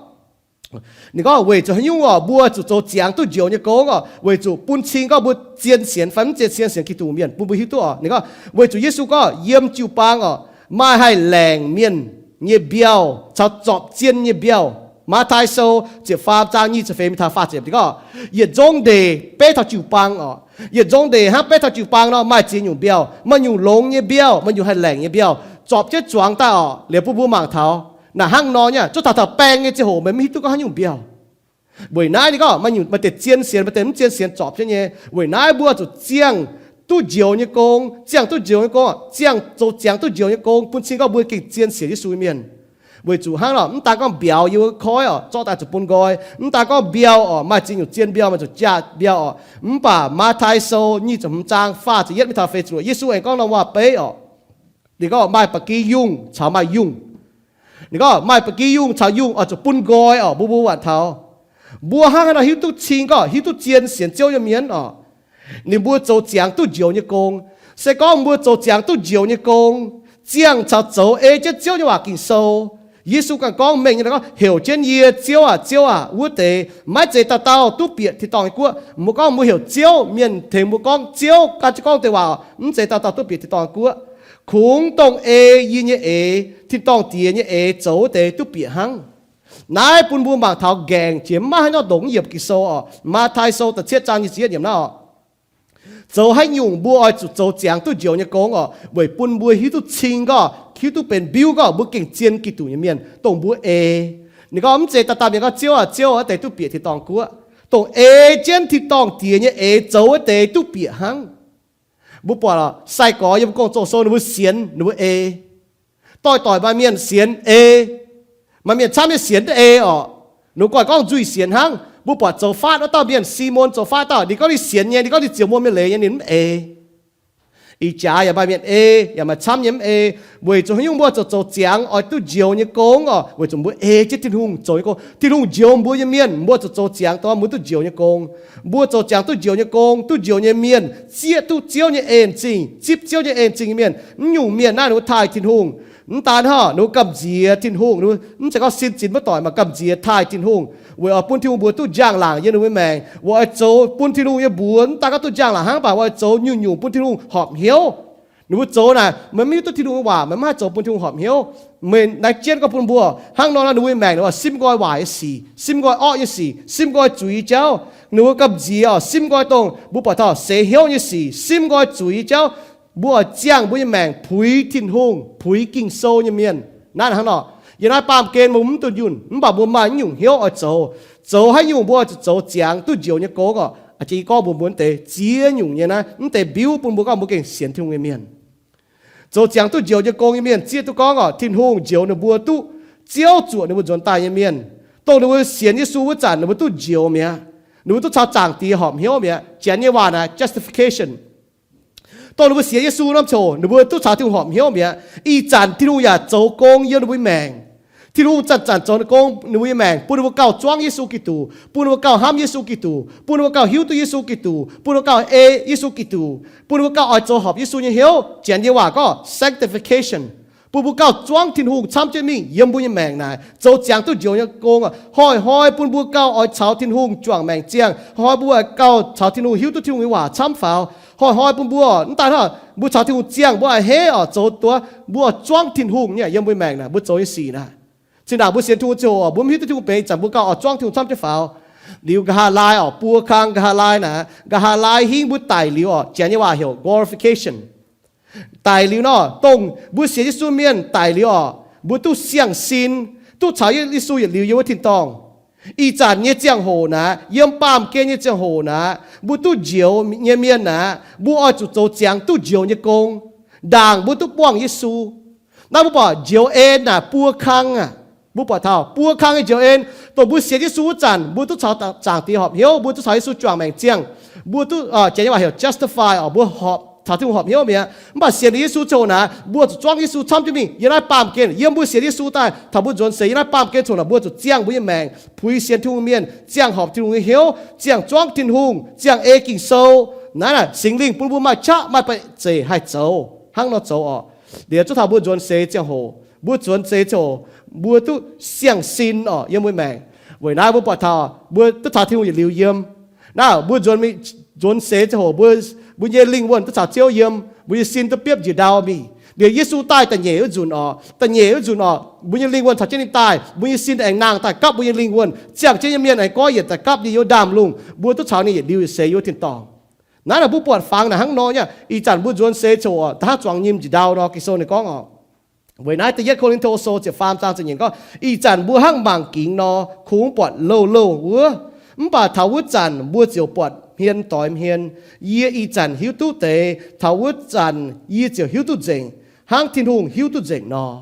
ninh gorngv weic zuqc haaix nyungc oc, mbuo zuqc zoux ziangx duqv njoux nyei gong oc, weic zuqc bun cing gorngv mbuo zien sienx fai mv zien sienx, sienx Giduc mienh bun mbuo hiuv duqv oc. Ninh gorngv weic zuqc Yesu gorngv yiem jiu-baang oc, maaih haih laengc mienh nyei mbiauh caux zorpc zien nyei mbiauh. Matv^tai Sou ziepc faam zaang nyic ziepc feix mingh taux faah ziepc gorngv, yietc nzong ndeic beiv taux jiu-baang oc. Yietc nzong ndeic hnangv beiv taux jiu-baang nor maaih ziex nyungc mbiauh, maaih nyungc longx nyei mbiauh, maaih nyungc haih laengc nyei mbiauh, zorpc jienv zuangx daaih oc. Liuz bun mbuo mangc taux naaic hnangv nor nyei, zuov taux taux baeng nyei ziangh hoc meih mv hiuv duqv gorngv haaix nyungc mbiauh. Weic naaiv ninh gorngv maaih nyungc, maaih deix zien sienx, maaih deix mv zien sienx zorpc jienv nyei. Weic naaiv mbuo zuqc ziangh duqv njoux nyei gong. Ziangh duqv njoux nyei gong, ziangh zoux ziangx duqv njoux nyei gong bun cing gorngv mbuo gengh zien sienx Yesu nyei mienh. Weic zuqc hnangv nor, mv daan gorngv mbiauz yiem wuov koiv oc, zorqv daaih zuqc bun nqoi. Mv daan gorngv mbiauh oc, maaih ziex nyungc zien mbiauh, maaih zuqc jaax mbiauh oc. Mv baac Matv^tai Sou nyic ziepc hmz zaang faah ziepc yietv mingh taux feix ziepc luoqc, Yesu aengx gorngv norm waac-beiv oc. Ninh gorngv maaih ba'gi yungh caux maaih yungh. Ninh gorngv maaih ba'gi yungh caux yungh oix zuqc bun nqoi oc, mbuo mbuo waanc taux. Mbuo hnangv haaix nor hiuv duqv cing gorngv hiuv duqv zien sienx Ziouv nyei mienh oc, ninh mbuo zoux ziangx duqv njoux nyei gong. Se gorngv mbuo zoux ziangx duqv njoux nyei gong, ziangh caux zoux ei jienv Ziouv nyei waac Ging-Sou. Yesu ganh gorngv mengh nyei gorngv, heuc jienv yie, Ziouv aac, Ziouv aac, wuov deix maiv zeiz dauh dauh duqv bieqc tin-dorngh nyei guoqv. Mbuo gorngv mbuo heuc Ziouv, mienh tengx mbuo gorngv Ziouv, gan jienv gorngv deix waac, mv zeiz dauh dauh duqv bieqc tin-dorngh nyei guoqv. Kungx dongh ei yie nyei eix, tin-dorngh Diex nyei eix zoux wuov deix duqv bieqc hnangv. Naaiv bun mbuo mangc taux nqaengc jiex maiv haaix nyungc ndongc yiemc Ging-Sou oc. Matv^tai Sou da'cietv zaang nyic ziepc yietv yiemc naaiv oc. Zoux haaix nyungc mbuo oix zuqc zoux ziangx duqv njoux nyei gong oc, weic bun mbuo hiuv duqv cing gorngv, hiuv duqv benx mbiuv gorngv mbuo gengh zien Giduc nyei mienh, dongh mbuo ei. Ninh gorngv mv zeiz dauh dauh mienh gorngv Ziouv aac, Ziouv aac, wuov deix duqv bieqc tin-dorngh guoqv. Dongh ei jienv tin-dorngh Diex nyei eix zoux wuov deix duqv bieqc hnangv. Mbuo buatc oc, sai-gorx yiem Gong-Zoh sou ninh mbuo sienx ninh mbuo ei. Doix-doic maaih mienh sienx ei. Maaih mienh camv nyei sienx ei oc. Ninh mbuo ganh gorngv nzuih sienx hnangv. Mbuo buatc zoux faatv wuov dauh mienh, Simon zoux faatv dauh, ninh gorngv ninh sienx nyei, ninh gorngv ninh ziouc muangx mienh leiz nyei, ninh mv ei. Ih jaax yaac maaih mienh ei, yaac maaih camv nyei mv ei. Weic zuqc haaix nyungc mbuo zuqc zoux ziangx oix duqv njoux nyei gong oc, weic zuqc mbuo ei jienv Tin-Hungh zoux nyei gong. Tin-Hungh njoux mbuo nyei mienh, mbuo zuqc zoux ziangx dongh mbuo duqv njoux nyei gong. Mbuo zoux ziangx duqv njoux nyei gong, duqv njoux nyei mienh zieqv duqv Ziouv nyei en-zingh, zipv Ziouv nyei en-zingh nyei mienh. Mv nyungc mienh naaiv ninh mbuo taaih Tin-Hungh. Mv daan hnangv, ninh mbuo gamh nziex Tin-Hungh, mv zeiz gorngv sin zinh muoz-doic mangc gamh nziex taaih Tin-Hungh, weic oix bun Tin-Hungh mbuox duqv njang-laangc yiem ninh mbuo maengc, weic oix zoux bun Tin-Hungh nyei mbuox. Mv daan gorngv duqv njang-laangc hnangv, mv baac weic oix zoux nyungc-nyungc bun Tin-Hungh horpc hnyouv. Ninh mbuo zoux naaic, meih mv hiuv duqv Tin-Hungh nyei waac, meih mv haih zoux bun Tin-Hungh horpc hnyouv. Meih naaiv jienv gorngv bun mbuo, hnangv nor ninh mbuo nyei maengc oix simv nqoi waaic nyei sic, simv nqoi orqv nyei sic, simv nqoi zuiz jauv. Ninh mbuo gamh nziex oc, simv nqoi dongh mbuo buatc taux seix hnyouv nyei sic, simv nqoi zuiz jauv. Mbuo oix ziangh mbuo nyei maengc puix Tin-Hungh, puix Ging-Sou nyei mienh. Naaiv hnangv nor, yiem naaiv baamh gen mbuo mv dunh yunh, mv baac mbuo maaih nyungc hnyouv oix zoux. Zoux haaix nyungc mbuo oix zuqc zoux ziangx duqv njoux nyei gong oc. Aa, jiex gorngv mbuox mbuo mv deix ziex nyungc nyei naaiv, mv deix mbiuv bun mbuo gorngv mbuo gengh sienx Tin-Hungh nyei mienh. Zoux ziangx duqv njoux nyei gong nyei mienh zieqv duqv gorngv oc, Tin-Hungh njoux ninh mbuo duqv Ziouv zuoqc ninh mbuo nzuonx daaih nyei mienh. Dongh ninh mbuo sienx Yesu wuov zanc ninh mbuo duqv njoux mi'aqv. Ninh mbuo duqv caux Zaangc Diex horpc hnyouv mi'aqv. Janx nyei waac naaic justification. Dongh ninh mbuo sienx Yesu norm ziouc ninh mbuo duqv caux Tin-Hungh horpc hnyouv mi'aqv. Ih zanc Tin-Hungh yaac zoux gong yiem ninh mbuo maengc. Tin-Hungh zanc-zanc zoux ninh gong, ninh mbuo nyei maengc, bun ninh mbuo gauh zuangv Yesu Giduc, bun ninh mbuo gauh hnamv Yesu Giduc, bun ninh mbuo gauh hiuv duqv Yesu Giduc, bun ninh mbuo gauh ei Yesu Giduc, bun ninh mbuo gauh oix zoux horpc Yesu nyei hnyouv. Janx nyei waac gorngv sanctification. Bun mbuo gauh zuangv Tin-Hungh camv jienv mingh yiem mbuo nyei maengc naaic, zoux ziangx duqv njoux nyei gong. Hnoi-hnoi bun mbuo gauh oix caux Tin-Hungh juangc maengc ziangh. Hnoi-hnoi mbuo gauh caux Tin-Hungh hiuv duqv Tin-Hungh nyei waac camv faaux. Hnoi-hnoi bun mbuo, mv daaih hnangv, mbuo caux Tin-Hungh ziangh, mbuo a'hneiv oc, zoux duqv, mbuo zuangv Tin-Hungh nyei yiem mbuo maengc naaic, mbuo zoux nyei sic naaic. Zinh ndaangc mbuo sienx Tin-Hungh ziangh hoc, mbuo mv hiuv duqv Tin-Hungh benx ih zanc mbuo gauh oix zuangv Tin-Hungh camv jienv faaux. Liuz nqa'haav laai oc, buo kang nqa'haav laai naaic, nqa'haav laai hingv mbuo daic liuz oc, Janx nyei waac heuc glorification. Daic liuz nor, dongh mbuo sienx Yesu mienh daic liuz oc, mbuo duqv siang-sin, duqv caux Yesu yietc liuz yiem wuov tin-dorngh. Ih zanc nyei ziangh hoc naaic, yiem baamh gen nyei ziangh hoc naaic, mbuo duqv njoux nyei mienh naaic, mbuo oix zuqc zoux ziangx duqv njoux nyei gong. Ndaangc mbuo duqv buangh Yesu. Naaiv mbuo buatc njoux en naaic buo kang aqv. Mbuo buatc taux buo kang nyei njoux en, dongh mbuo sienx Yesu wuov zanc, mbuo duqv caux Zaangc Diex horpc hnyouv, mbuo duqv caux Yesu juangc maengc ziangh, mbuo duqv, Janx nyei waac heuc justify oc, mbuo horpc, caux Tin-Hungh horpc hnyouv mi'aqv. Mv baac sienx liuz Yesu ziangh hoc naaic, mbuo zuqc zuangv Yesu camv jienv mingh yiem naaiv baamh gen. Yiem mbuo sienx Yesu daaih taux mbuo nzuonx seix yiem naaiv baamh gen ziangh hoc naaic, mbuo zuqc ziangh mbuo nyei maengc, puix sienx Tin-Hungh nyei hnyouv, ziangh zuangv Tin-Hungh, ziangh ei Ging-Sou. Naaiv naaic Singx Lingh bun mbuo maaih qaqv maaih baeqc zeic haih zoux hnangv nor zoux oc. Liuz zuov taux mbuo nzuonx seix ziangh hoc, mbuo nzuonx seix ziangh hoc, mbuo duqv siang-sin oc yiem mbuo maengc. Weic naaiv mbuo buatc taux mbuo duqv caux Tin-Hungh yietc liuz yiem. Naaiv mbuo nzuonx, nzuonx seix ziangh hoc, mbuo, mbuo nyei lingh wuonh duqv caux Ziouv yiem, mbuo nyei sin duqv biopv njiec ndau mingh. Liuz Yesu daaih da'nyeic wuov nzunc oc, da'nyeic wuov nzunc oc, mbuo nyei lingh wuonh caux jienv ninh daaih, mbuo nyei sin aengx nangh daaih gapv mbuo nyei lingh wuonh, ziangh jienv nyei mienh aengx goiv yienc daaih gapv nyei yiem ndaamv lungh, mbuo duqv caux ninh yietc liuz yietc seix yiem wuov tin-dorngh. Naaiv naaic mbuo buatc fangx naaic hnangv nor nyei. Ih zanc mbuo nzuonx seix ziangh hoc da'hnangv zuangx nyim njiec ndau nor, Ging-Sou ninh gorngv oc. Weic naaiv da'yietv Ko^lin^to Sou ziepc faam zaang ziepc nyeic gorngv, ih zanc mbuo hnangv mangc gingx nor, kungx buatc louh louh wuov. Mv baac taux wuov zanc mbuo ziouc buatc hmien doix hmien. Yie ih zanc hiuv duqv deix, taux wuov zanc yie ziouc hiuv duqv nzengc, hnangv Tin-Hungh hiuv duqv nzengc nor.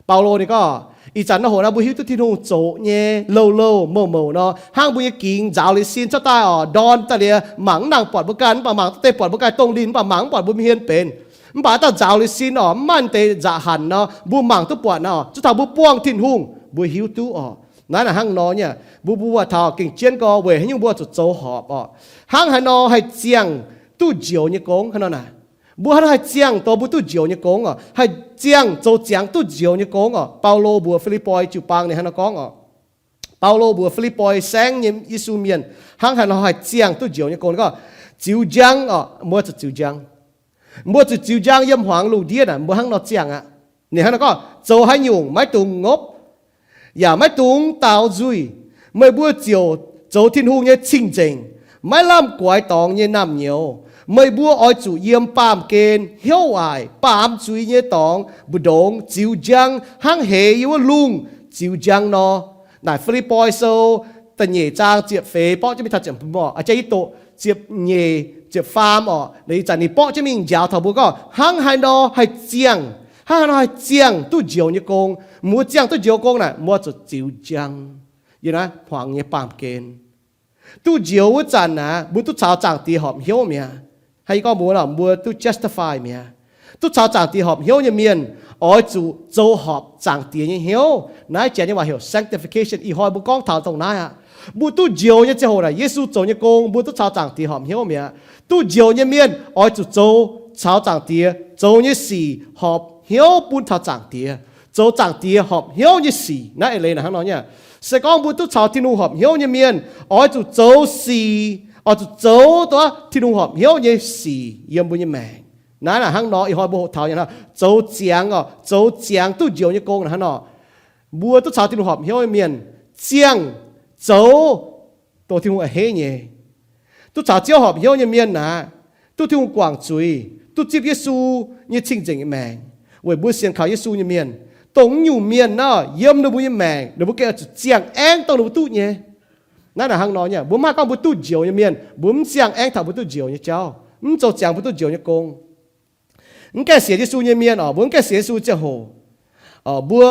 Baulo ninh gorngv, ih zanc nor hoc naaiv mbuo hiuv duqv Tin-Hungh zoqc nyei louh louh mouc mouc nor, hnangv mbuo nyei gingx nzaaux liuz sin cuotv daaih oc, ndorn daaih liuz mangc mv nangc buatc mbuo ganh, mv baac mangc duqv deix buatc mbuo ganh dongh linh, mv baac mangc mv buatc mbuo hmien benx. Mv baac daaih nzaaux liuz sin oc, mv maaih deix nzaqc hanc nor, mbuo mangc duqv buatc nor, zuov taux mbuo buangh Tin-Hungh, mbuo hiuv duqv oc. Naaiv naaic hnangv nor nyei, mbuo, mbuo buatc taux gengh jienv gorx weic haaix nyungc mbuo zuqc zoux horpc oc. Hnangv haaix nor haih ziangh duqv njoux nyei gong hnangv nor naaic? Mbuo hnangv nor haih ziangh dongh mbuo duqv njoux nyei gong oc, haih ziangh zoux ziangx duqv njoux nyei gong oc. Baulo mbuox Fi^lipv^poi jiu-baang ninh hnangv nor gorngv oc. Baulo mbuox Fi^lipv^poi saengv nyei Yesu mienh, hnangv haaix nor haih ziangh duqv njoux nyei gong gorngv, ziux njang oc, mbuo zuqc ziux njang. Mbuo zuqc ziux njang yiem hmuangx lungh ndiev naaic, mbuo hnangv nor ziangh aqv. Ninh hnangv nor gorngv, zoux haaix nyungc maiv dungx ngopv, yaac maiv dungx daaux nzuih. Meih mbuo ziouc zoux Tin-Hungh nyei cing-nzengc, maiv lamh guaix dorngx nyei naamh nyouz. Meih mbuo oix zuqc yiem baamh gen hnyouv waaic baamz zuiz nyei dorngx mbu'ndongx ziux njang hnangv heix yiem wuov lungh ziux njang nor. Naaic Fi^lipv^poi Sou da'nyeic zaang ziepc feix borqv jienv mingh taux ziepc, aa, jai yie doqc ziepc nyeic, ziepc faam oc. Ih zanc ninh borqv jienv mingh njaaux taux mbuo gorngv hnangv haaix nor haih ziangh, hnangv haaix nor haih ziangh duqv njoux nyei gong. Mbuo ziangh duqv njoux gong naaic, mbuo zuqc ziux njang yiem naaiv hmuangx nyei baamh gen. Duqv njoux wuov zanc naaic, mbuo duqv caux Zaangc Diex horpc hnyouv mi'aqv. Hnangv yie gorngv mbuo, mbuo duqv justify mi'aqv. Duqv caux Zaangc Diex horpc hnyouv nyei mienh oix zuqc zoux horpc Zaangc Diex nyei hnyouv. Naaiv janx nyei waac heuc sanctification. Ih hnoi mbuo gorngv taux dongh naaiv aqv. Mbuo duqv njoux nyei ziangh hoc naaic, Yesu zoux nyei gong, mbuo duqv caux Zaangc Diex horpc hnyouv mi'aqv. Duqv njoux nyei mienh oix zuqc zoux caux Zaangc Diex zoux nyei sic horpc hnyouv bun taux Zaangc Diex, zoux Zaangc Diex horpc hnyouv nyei sic. Naaiv eix leiz naaic hnangv nor nyei. Se gorngv mbuo duqv caux Tin-Hungh horpc hnyouv nyei mienh, oix zuqc zoux sic, oix zuqc zoux duqv Tin-Hungh horpc hnyouv nyei sic yiem mbuo nyei maengc. Naaiv naaic hnangv nor, ih hnoi mbuo hoqc taux nyei hnangv, zoux ziangx oc, zoux ziangx duqv njoux nyei gong naaic hnangv nor. Mbuo duqv caux Tin-Hungh horpc hnyouv nyei mienh ziangh zoux dongh Tin-Hungh a'hneiv nyei. Duqv caux Ziouv horpc hnyouv nyei mienh naaic, duqv Tin-Hungh guangc zuiz, duqv zipv Yesu nyei cing-nzengc nyei maengc. Weic mbuo sienx kaux Yesu nyei mienh, dongh naaiv nyungc mienh naaic, yiem ninh mbuo nyei maengc, ninh mbuo gengh oix zuqc ziangh aengv dongh ninh mbuo duqv nyei. Naaiv naaic hnangv nor nyei, mbuo maiv gorngv mbuo duqv njoux nyei mienh, mbuo mv ziangh aengv taux mbuo duqv njoux nyei jauv, mv zoux ziangx mbuo duqv njoux nyei gong. Mv gaengh sienx Yesu nyei mienh oc, mbuo mv gaengh sienx Yesu ziangh hoc, mbuo,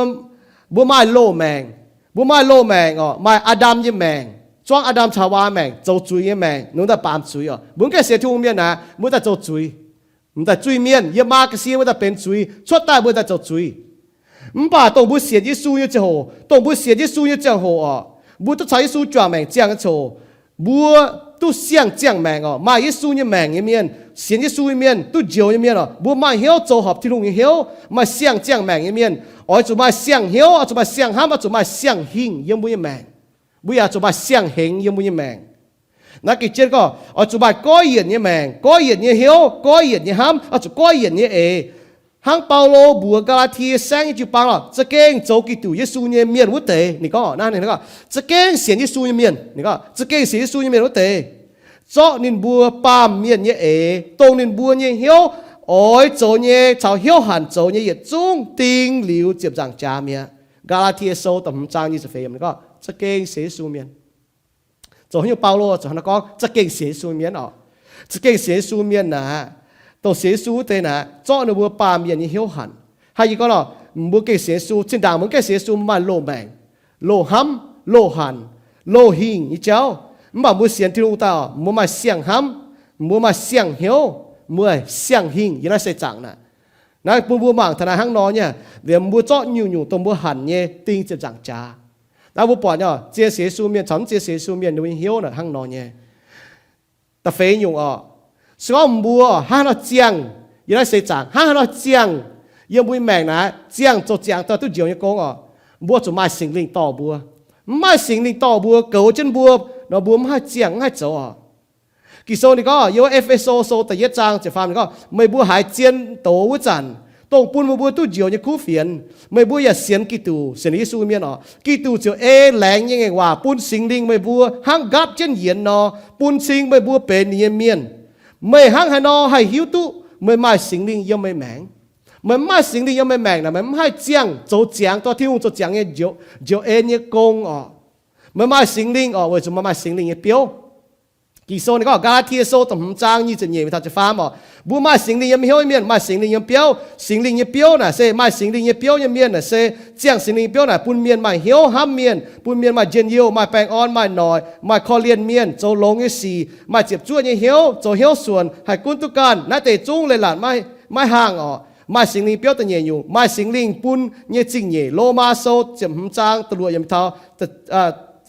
mbuo maaih loz-maengc, mbuo maaih loz-maengc oc, maaih Aa^ndam nyei maengc, zuangv Aa^ndam caux Haawaa maengc, zoux zuiz nyei maengc, ninh mbuo daaih baamz zuiz oc. Mbuo mv gaengh sienx Tin-Hungh mienh naaic, mbuo daaih zoux zuiz. M'daaih zuiz-mienh, yiem maa ga'sie mbuo daaih benx zuiz, cuotv daaih mbuo daaih zoux zuiz. Mv baac dongh mbuo sienx Yesu nyei ziangh hoc, dongh mbuo sienx Yesu nyei ziangh hoc oc, mbuo duqv caux Yesu juangc maengc ziangh nyei ziangh hoc, mbuo duqv siang-ziangh maengc oc. Maaih Yesu nyei maengc nyei mienh, sienx Yesu nyei mienh, duqv njoux nyei mienh oc, mbuo maaih hnyouv zoux horpc Tin-Hungh nyei hnyouv, maaih siang-ziangh maengc nyei mienh, oix zuqc maaih siang-hnyouv, oix zuqc maaih siang-hnamv, oix zuqc maaih siang-hingh yiem mbuo nyei maengc. Mbuo yaac zuqc maaih siang-hengx yiem mbuo nyei maengc. Naaiv geh jienv gorngv oix zuqc maaih goiv yienc nyei maengc, goiv yienc nyei hnyouv, goiv yienc nyei hnamv, oix zuqc goiv yienc nyei eix. Hnangv Baulo mbuox Gaa^laa^tie saengv nyei jiu-baang lorqc, za'gengh zoux Giduc Yesu nyei mienh wuov deix. Ninh gorngv naaiv, ninh gorngv za'gengh sienx Yesu nyei mienh, ninh gorngv za'gengh sienx Yesu nyei mienh wuov deix, zorqv ninh mbuo baamh mienh nyei eix, dongh ninh mbuo nyei hnyouv oix zoux nyei caux hnyouv hanc zoux nyei yietc zungv ding liuz ziepc nzaangc jaax mi'aqv. Gaa^laa^tie Sou da'hmz zaang nyic ziepc feix yiemc gorngv za'gengh sienx Yesu mienh, zoux haaix nyungc, Baulo zoux haaix nor gorngv za'gengh sienx Yesu mienh oc. Za'gengh sienx Yesu mienh naaic, dongh sienx Yesu wuov deix naaic, zorqv ninh mbuo baamh mienh nyei hnyouv hanc. Haaix nyungc gorngv nor, mbuo gengh sienx Yesu, zinh ndaangc mbuo gengh sienx Yesu, maaih loz-maengc, loz-hnamv, loz-hanc, loz-hingh nyei jauv. Mv baac mbuo sienx Tin-Hungh daaih oc, mbuo maaih siang-hnamv, mbuo maaih siang-hnyouv, mbuo siang-hingh yiem naaiv seix zaangc naaic. Naaiv bun mbuo mangc taux naaiv hnangv nor nyei, liemh mbuo zorqv nyungc-nyungc dongh mbuo hanc nyei ding ziepc nzaangc jaax. Naaiv mbuo buatc nyei, zien sienx Yesu mienh caux mv zien sienx Yesu mienh ninh mbuo nyei hnyouv naaic hnangv nor nyei. Da'feix nyungc oc, se gorngv mbuo hnangv haaix nor ziangh yiem naaiv seix zaangc, hnangv haaix nor ziangh yiem mbuo nyei maengc naaic, ziangh zoux ziangx daaih duqv njoux nyei gong oc, mbuo zuqc maaih Singx Lingh dorh mbuo. Mv maaih Singx Lingh dorh mbuo, goux jienv mbuo nor, mbuo mv haih ziangh, mv haih zoux oc. Ging-Sou ninh gorngv yiem E^fe^so Sou da'yietv zaang ziepc faam ninh gorngv, meih mbuo haiz zien doz wuov zanc, dongh bun meih mbuo duqv njoux nyei kuv fienx, meih mbuo yaac sienx Giduc, sienx Yesu mienh oc, Giduc ziouc ei laengz nyei ngaengc waac bun Singx Lingh meih mbuo hnangv nqaapv jienv yienx nor, bun cing meih mbuo benx ninh nyei mienh. Meih hnangv haaix nor haih hiuv duqv meih maaih Singx Lingh yiem meih maengc? Meih mv maaih Singx Lingh yiem meih maengc naaic, meih mv haih ziangh zoux ziangx dongh Tin-Hungh zoux ziangx nyei njoux, njoux en nyei gong oc. Meih maaih Singx Lingh oc, weic zuqc meih maaih Singx Lingh nyei biouv. Ging-Sou ninh gorngv, Gaa^laa^tie Sou da'hmz zaang nyic ziepc nyeic mingh taux ziepc faam oc, mbuo maaih Singx Lingh yiem hnyouv nyei mienh maaih Singx Lingh nyei biouv. Singx Lingh nyei biouv naaic se, maaih Singx Lingh nyei biouv nyei mienh naaic se ziangh Singx Lingh nyei biouv naaic bun mienh maaih hnyouv hnamv mienh, bun mienh maaih njien-youh, maaih baengh orn, maaih noic, maaih korv-lienh mienh, zoux longx nyei sic, maaih ziepc zuoqv nyei hnyouv, zoux hnyouv suonc, haih gunv duqv ganh. Naaiv deix zungv leiz-latc maiv, maiv haangh oc. Maaih Singx Lingh biouv da'nyeic nyungc, maaih Singx Lingh bun nyei zingh nyeic. Lomaa Sou ziepc hmz zaang da'luoqc yiemc taux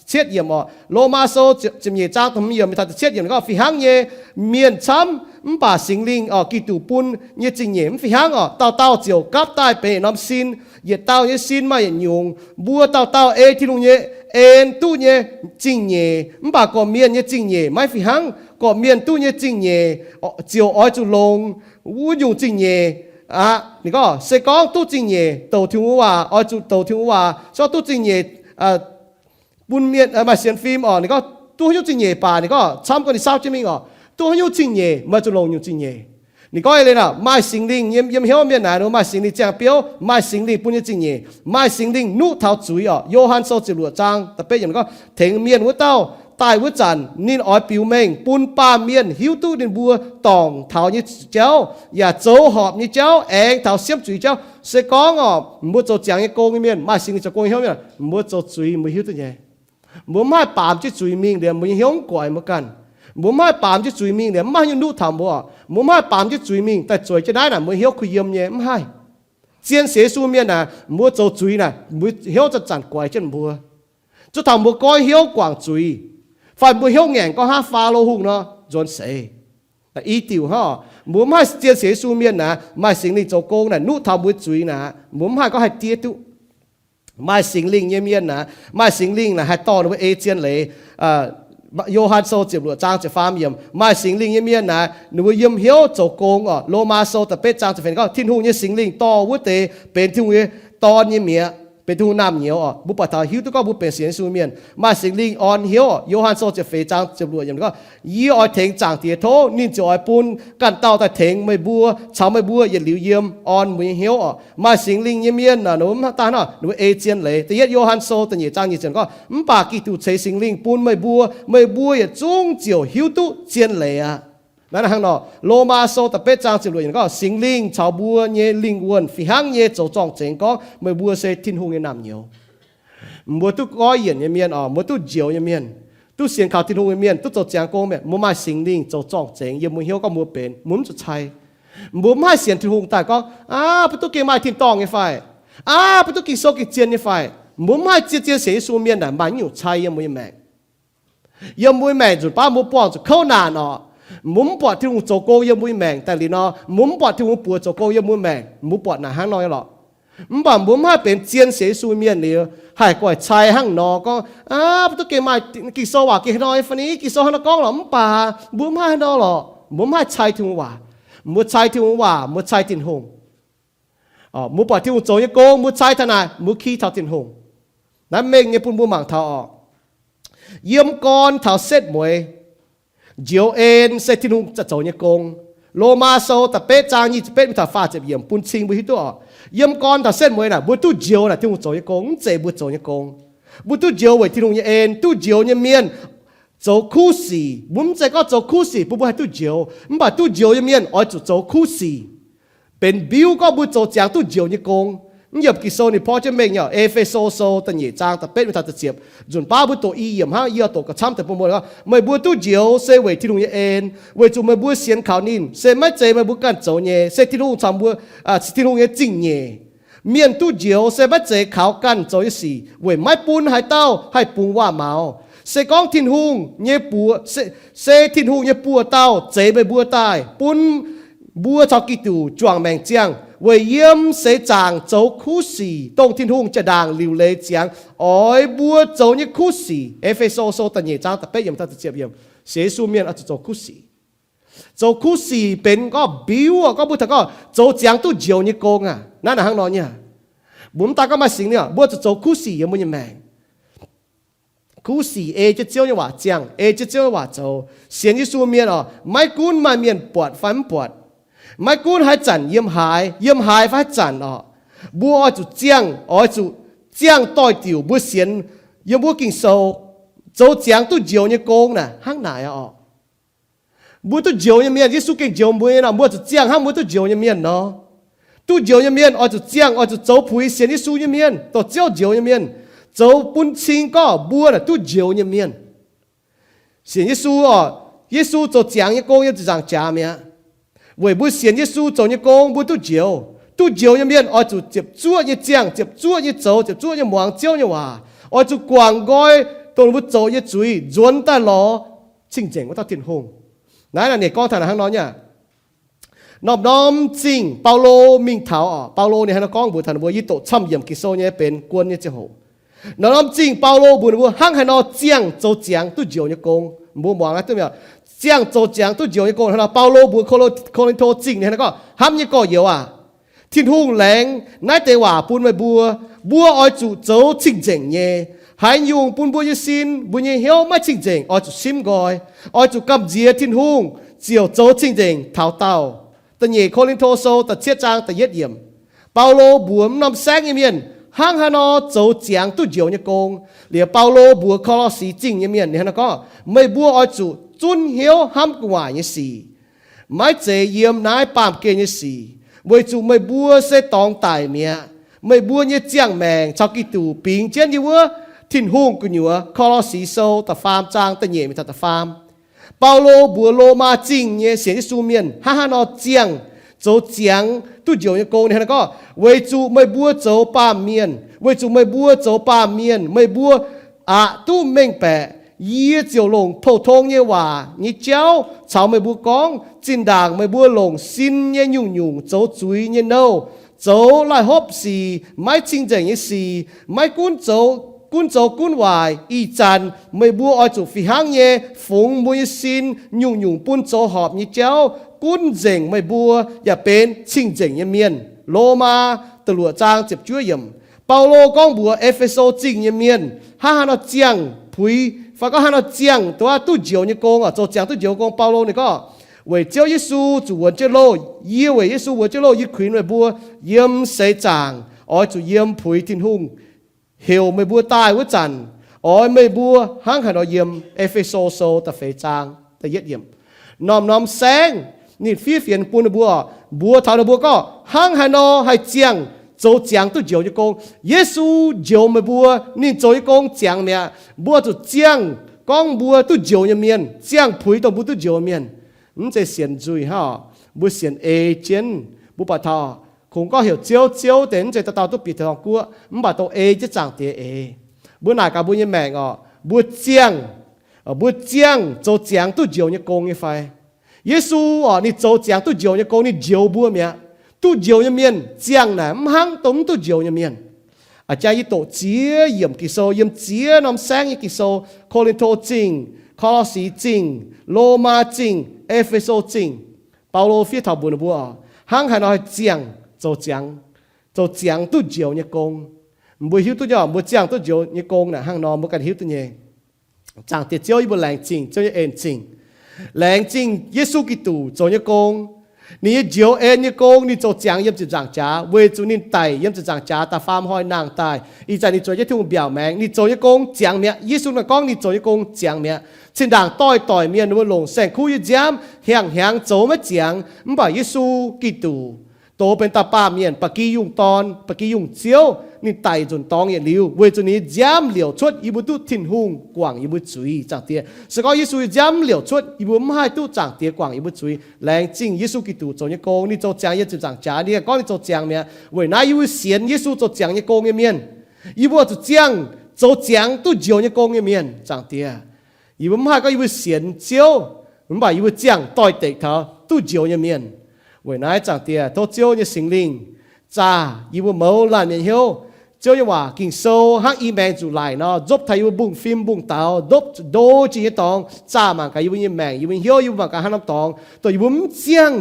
cietv yiemc oc. Lomaa Sou ziepc nyeic zaang da'hmz yiemc mingh taux da'cietv yiemc gorngv, fih hnangv nyei, mienh camv mv baac Singx Lingh oc, Giduc bun nyei zingh nyeic mv fih hnangv oc, dauh dauh ziouc gapv daaih benx yietc norm sin. Yietc dauh nyei sin maaih yietc nyungc. Mbuo dauh dauh ei Tin-Hungh nyei en duqv nyei zingh nyeic, mv baac gorqv-mienh nyei zingh nyeic maiv fih hnangv. Gorqv-mienh duqv nyei zingh nyeic ziouc oix zuqc longx wuov nyungc zingh nyeic aqv. Ninh gorngv se gorngv duqv zingh nyeic douc Tin-Hungh nyei waac, oix zuqc douc Tin-Hungh nyei waac. Se gorngv duqv zingh nyeic bun mienh maaih sienx fim oc. Ninh gorngv duqv haaix nyungc zingh nyeic baac, ninh gorngv camv gorngv ninh saauv jienv mingh oc. Duqv haaix nyungc zingh nyeic, meih zuqc longc nyungc zingh nyeic. Ninh gorngv eix leiz naaic, maaih Singx Lingh yiem, yiem hnyouv mienh naaic, ninh mbuo maaih Singx Lingh ziangh biouv, maaih Singx Lingh bun nyei zingh nyeic, maaih Singx Lingh nuqv taux zuiz oc. Yo^han Sou ziepc luoqc zaang da'betv yiemc ninh gorngv, tengx mienh wuov dauh daaih wuov zanc, ninh oix biux mengh bun baamh mienh hiuv duqv ninh mbuo dorngc taux nyei jauv, yaac zoux horpc nyei jauv, aengx taux siemv zuiz jauv. Se gorngv oc, mbuo zoux ziangx nyei gong nyei mienh, maaih Singx Lingh zoux gong nyei hnyouv mienh, mbuo zoux zuiz mbuo hiuv duqv nyei. Mbuo mv haih baamz jienv zuiz mingh liemh mbuo nyei hnyouv mv guaix mbuo ganh. Mbuo mv haih baamz jienv zuiz mingh liemh mv maaih haaix nyungc nuqv taux mbuo. Mbuo mv haih baamz jienv zuiz mingh daaih zueiz jienv naaiv naaic mbuo hnyouv kuh yiem nyei, mv haih. Zien sienx Yesu mienh naaic, mbuo zoux zuiz naaic, mbuo hnyouv zanc-zanc guaix jienv mbuo. Zuov taux mbuo goiv hnyouv guangc zuiz, fai mbuo hnyouv ngaengc gorngv hnangv Faalo Hungh nor, nzuonx seix. I diuc hnangv, mbuo mv haih zien sienx Yesu mienh naaic, maaih Singx Lingh zoux gong naaic nuqv taux mbuo zuiz naaic, mbuo mv haih gorngv haih diev duqv. Maaih Singx Lingh nyei mienh naaic, maaih Singx Lingh naaic haih dorh ninh mbuo ei zien leiz. Yo^han Sou ziepc luoqc zaang ziepc faam yiemc, maaih Singx Lingh nyei mienh naaic, ninh mbuo yiem hnyouv zoux gong oc. Lomaa Sou da'betv zaang ziepc feix gorngv, Tin-Hungh nyei Singx Lingh dorh wuov deix benx Tin-Hungh nyei dorn nyei mi'aqv, benx Tin-Hungh naamh nyouz oc. Mbuo buatc taux hiuv duqv gorngv mbuo benx sienx Yesu mienh, maaih Singx Lingh orn hnyouv oc. Yo^han Sou ziepc feix zaang ziepc luoqc yiemc gorngv, Yie oix tengx Zaangc Diex tov, ninh ziouc oix bun ganh dauh daaih tengx meih mbuo caux meih mbuo yietc liuz yiem, orn mbuo nyei hnyouv oc. Maaih Singx Lingh nyei mienh naaic, ninh mbuo mv daan nor, ninh mbuo ei zien leiz. Da'yietv Yo^han Sou da'nyeic zaang nyic ziepc gorngv, Mv baac Giduc ceix Singx Lingh bun meih mbuo, meih mbuo yietc zungv ziouc hiuv duqv zien leiz aqv. Naaiv hnangv nor, Lomaa Sou da'betv zaang ziepc luoqc yiemc gorngv, Singx Lingh caux mbuo nyei lingh wuonh fih hnangv nyei zoux zorng-zengx gorngv meih mbuo se Tin-Hungh nyei naamh nyouz. Mbuo duqv goiv yienc nyei mienh oc, mbuo duqv njoux nyei mienh, duqv sienx kaux Tin-Hungh nyei mienh, duqv zoux ziangx gong mienh, mbuo maaih Singx Lingh zoux zorng-zengx yiem mbuo hnyouv gorngv mbuo benx, mbuo mv zuqc cai. Mbuo mv haih sienx Tin-Hungh daaih gorngv, Aav, mbuo duqv gengh maaih tin-dorngh nyei fai? Aav, mbuo duqv Ging-Sou gengh zien nyei fai? Mbuo mv haih zien-zien sienx Yesu mienh naaic maaih nyungc cai yiem mbuo nyei maengc. Yiem mbuo nyei maengc nzunc baav mbuo buangh zuqc kouv naanc orqc, mbuo mv buatc Tin-Hungh zoux gong yiem mbuo nyei maengc daaih liuz nor, mbuo mv buatc Tin-Hungh buoz zoux gong yiem mbuo maengc, mbuo buatc naaic hnangv nor nyei lorqc. Mv baac mbuo mv haih benx zien sienx Yesu mienh liuz haih guaih cai hnangv nor gorngv, aav, mbuo duqv gengh maaih Ging-Sou waac gengh hnoi fai ni, Ging-Sou hnangv nor gorngv lorqc. Mv baac mbuo mv haih hnangv nor lorqc. Mbuo mv haih cai Tin-Hungh waac. Mbuo cai Tin-Hungh waac, mbuo cai Tin-Hungh. Mbuo buatc Tin-Hungh zoux nyei gong, mbuo cai taux naaic, mbuo ki taux Tin-Hungh. Naaiv mengh nyei bun mbuo mangc taux orqc, yiem gorn taux setv mueiz, njoux en se Tin-Hungh zoux nyei gong. Lomaa Sou da'betv zaang nyic ziepc betv mingh taux faah ziepc yiemc bun cing mbuo hiuv duqv orqc, yiem gorn taux setv mueiz naaic mbuo duqv njoux naaic Tin-Hungh zoux nyei gong, mv zeiz mbuo zoux nyei gong. Mbuo duqv njoux weic Tin-Hungh nyei en, duqv njoux nyei mienh zoux kuv sic. Mbuo mv zeiz gorngv zoux kuv sic bun mbuo haih duqv njoux, mv baac duqv njoux nyei mienh oix zuqc zoux kuv sic, benx mbiuv gorngv mbuo zoux ziangx duqv njoux nyei gong. Mv yiemc Ging-Sou ninh porv jienv mengh nyei, E^fe^so Sou da'nyeic zaang da'betv mingh taux da'ziepc. Nzunc baav mbuo doqc i yiemc hnangv, yie oix doqc gauh camv deix bun mbuo gorngv, meih mbuo duqv njoux se weic Tin-Hungh nyei en, weic zuqc meih mbuo sienx kaux ninh, se maiv zeiz meih mbuo ganh zoux nyei, se Tin-Hungh caux mbuo, Tin-Hungh nyei zingh nyeic. Mienh duqv njoux se maiv zeiz kaux ganh zoux nyei sic, weic maiv bun haaix dauh haih bungx waac-maux. Se gorngv Tin-Hungh nyei buoz, se Tin-Hungh nyei buoz-dauh zeix meih mbuo daaih bun mbuo caux Giduc juangc maengc ziangh, weic yiem seix zaangc zoux kuv sic, dongh Tin-Hungh jaa-ndaangc liuc leiz ziangx oix mbuo zoux nyei kuv sic. E^fe^so Sou da'nyeic zaang da'betv yiemc taux da'ziepc yiemc. Sienx Yesu mienh oix zuqc zoux kuv sic. Zoux kuv sic benx gorngv mbiuv, gorngv mbuo taux gorngv zoux ziangx duqv njoux nyei gong aqv. Naaiv naaic hnangv nor nyei. Mbuo mv daaih gorngv maaih singx nyei, mbuo zuqc zoux kuv sic yiem mbuo nyei maengc. Kuv sic ei jienv Ziouv nyei waac ziangh, ei jienv Ziouv nyei waac zoux. Sienx Yesu mienh orqc, maiv gunv maaih mienh buatc fai mv buatc, maiv gunv haaix zanc yiem haaix, yiem haaix fai haaix zanc orqc, mbuo oix zuqc ziangh, oix zuqc ziangh doix-diuc mbuo sienx yiem wuov Ging-Sou, zoux ziangx duqv njoux nyei gong naaic hnangv naaic orqc. Mbuo duqv njoux nyei mienh, Yesu gengh njoux mbuo nyei nor, mbuo zuqc ziangh hnangv mbuo duqv njoux nyei mienh nor. Duqv njoux nyei mienh oix zuqc ziangh, oix zuqc zoux puix sienx Yesu nyei mienh, dorh Ziouv njoux nyei mienh, zoux bun cing gorngv mbuo naaic duqv njoux nyei mienh. Sienx Yesu orqc, Yesu zoux ziangx nyei gong yiem ziepc nzaangc jaax mi'aqv. Weic mbuo sienx Yesu zoux nyei gong mbuo duqv njoux. Duqv njoux nyei mienh oix zuqc ziepc zuoqv nyei ziangh, ziepc zuoqv nyei zoux, ziepc zuoqv nyei muangx Ziouv nyei waac. Oix zuqc guangc nqoi dongh mbuo zoux nyei zuiz nzuonx daaih lorz cing-nzengc wuov dauh Tin-Hungh. Naaiv naaic ninh gorngv taux naaic hnangv nor nyei. Norm-norm zingh Baulo mingh taux orqc, Baulo ninh hnangv nor gorngv mbuox taux ninh mbuo, yie doqc camv yiemc Ging-Sou nyei benx guon nyei ziangh hoc. Norm-norm zingh Baulo mbuox ninh mbuo hnangv haaix nor ziangh zoux ziangx duqv njoux nyei gong. Mbuo muangx naaiv duqv mi'aqv. Ziangh zoux ziangx duqv njoux nyei gong hnangv nor, Baulo mbuox Ko— Ko— Ko^lin^to zingh ninh hnangv nor gorngv, hnamv nyei gorx-youz aac, Tin-Hungh laengz naaiv deix waac bun meih mbuo. Mbuo oix zuqc zoux cing-nzengc nyei. Haaix nyungc bun mbuo nyei sin, mbuo nyei hnyouv maiv cing-nzengc, oix zuqc simv nqoi. Oix zuqc gamh nziex Tin-Hungh ziouc zoux cing-nzengc taux daauh. Da'nyeic Ko^lin^to Sou da'cietv zaang da'yietv yiemc. Baulo mbuox norm saengv nyei mienh hnangv haaix nor zoux ziangx duqv njoux nyei gong. Liuz Baulo mbuox Ko^lo^si zingh nyei mienh ninh hnangv nor gorngv, meih mbuo oix zuqc zunv hnyouv hnamv gu'nguaaic nyei sic, maiv zeiz yiem naaiv baamh gen nyei sic, weic zuqc meih mbuo se dorngx daic mi'aqv. Meih mbuo nyei ziangh maengc caux Giduc bingx jienv yiem wuov Tin-Hungh gu'nyuoz. Ko^lo^si Sou da'faam zaang da'nyeic mingh taux da'faam. Baulo mbuox Lomaa Zingh nyei sienx Yesu mienh hnangv haaix nor ziangh zoux ziangx duqv njoux nyei gong. Ninh hnangv naaiv gorngv, weic zuqc meih mbuo zoux baamh mienh, weic zuqc meih mbuo zoux baamh mienh, meih mbuo aqc duqv mengh baeqc. Yie ziouc longc pou-tong nyei waac nyei jauv caux meih mbuo gorngv. Zinh ndaangc meih mbuo longc sin nyei nyungc-nyungc zoux zuiz nyei nouh, zoux laih hopv sic, maiv cing-nzengc nyei sic, maiv gunv zoux, gunv zoux gunv waaic. Ih zanc meih mbuo oix zuqc fih hnangv nyei fungx mbuo nyei sin nyungc-nyungc bun zoux horpc nyei jauv, gunv nzengc meih mbuo yaac benx cing-nzengc nyei mienh. Lomaa da'luoqc zaang ziepc juov yiemc. Baulo gorngv mbuox E^fe^so Zingh nyei mienh hnangv haaix nor ziangh puix, fai gorngv haaix nor ziangh duqv, duqv njoux nyei gong, zoux ziangx duqv njoux gong. Baulo ninh gorngv, weic Ziouv Yesu zuqc wuonx jienv loh, yie weic Yesu wuonx jienv loh, yie kuinx meih mbuo yiem seix zaangc oix zuqc yiem puix Tin-Hungh heuc meih mbuo daaih wuov zanc, oix meih mbuo hnangv haaix nor yiem. E^fe^so Sou da'feix zaang da'yietv yiemc. Norm-norm saengv ninh fiev fienx bun ninh mbuo, mbuox taux ninh mbuo gorngv hnangv haaix nor haih ziangh zoux ziangx duqv njoux nyei gong. Yesu njoux meih mbuo, ninh zoux nyei gong ziangx mi'aqv. Mbuo zuqc ziangh gorngv mbuo duqv njoux nyei mienh, ziangh puix dongh mbuo duqv njoux mienh. Mv zeiz sienx nzuih hnangv, mbuo sienx ei jienv. Mbuo buatc taux Kungx gorngv heuc Ziouv, Ziouv deix, mv zeiz dauh dauh duqv bieqc taux gorngv, mv baac dongh ei jienv Zaangc Diex eix. Mbuo naaic gaax mbuo nyei maengc orqc, mbuo ziangh, mbuo ziangh zoux ziangx duqv njoux nyei gong nyei fai? Yesu orqc, ninh zoux ziangx duqv njoux nyei gong, ninh njoux mbuo mi'aqv. Duqv njoux nyei mienh ziangh naaic mv hnangv dongh mv duqv njoux nyei mienh. A'jang yie doqc ziex yiemc Ging-Sou, yiem ziex norm saengv nyei Ging-Sou, Ko^lin^to Zingh, Ko^lo^si Zingh, Lomaa Zingh, E^fe^so Zingh. Baulo fiev taux mbuox ninh mbuo, hnangv haaix nor haih ziangh zoux ziangx, zoux ziangx duqv njoux nyei gong. Mbuo hiuv duqv nyei, mbuo ziangh duqv njoux nyei gong naaic hnangv nor mbuo ganh hiuv duqv nyei. Zaangc Diex Ziouv, yie mbuo laengz zingh Ziouv nyei en zingh. Laengz zingh Yesu Giduc zoux nyei gong. Ninh nyei njoux en nyei gong, ninh zoux ziangx yiem ziepc nzaangc jaax, weic zuqc ninh daic yiem ziepc nzaangc jaax da'faam hnoi nangh daaih. Ih zanc ninh zueiz jienv Tin-Hungh mbiaauc maengx, ninh zoux nyei gong ziangx mi'aqv. Yesu naaic gorngv ninh zoux nyei gong ziangx mi'aqv. Zinh ndaangc doix-doix mienh ninh mbuo longc saeng-kuv nyei nziaamv hnyangx-hnyangx zoux maiv ziangx, mv baac Yesu Giduc dox benx da'baamh mienh, ba'gi yungh dorn, ba'gi yungh Ziouv, ninh daic nzunc dorngx yietc liuz, weic zuqc ninh nyei nziaamv liouc cuotv yie mbuo duqv Tin-Hungh guangc yie mbuo zuiz, Zaangc Diex. Se gorngv Yesu nyei nziaamv liouc cuotv, yie mbuo mv haih duqv Zaangc Diex guangc yie mbuo zuiz. Laengz zingh Yesu Giduc zoux nyei gong, ninh zoux ziangx yiem ziepc nzaangc jaax, ninh ganh gorngv ninh zoux ziangx mi'aqv. Weic naaiv yie mbuo sienx Yesu zoux ziangx nyei gong nyei mienh, yie mbuo zuqc ziangh zoux ziangx duqv njoux nyei gong nyei mienh, Zaangc Diex. Yie mbuo mv haih gorngv yie mbuo sienx Ziouv, mv baac yie mbuo ziangh doix-dekc taux duqv njoux nyei mienh. Weic naaiv Zaangc Diex, tov Ziouv nyei Singx Lingh zaah yie mbuo mouz laanh mienh hnyouv. Ziouv nyei waac Ging-Sou hnangv i maengx nzuqc laic nor, nzopv taux yie mbuo mbungv-fim mbungv-daux, nzopv ndo jiex nyei dorngx zaah mangc gaax yie mbuo nyei maengc, yie mbuo hnyouv, yie mbuo mangc gaax hnangv norm dorngx, dongh yie mbuo mv ziangh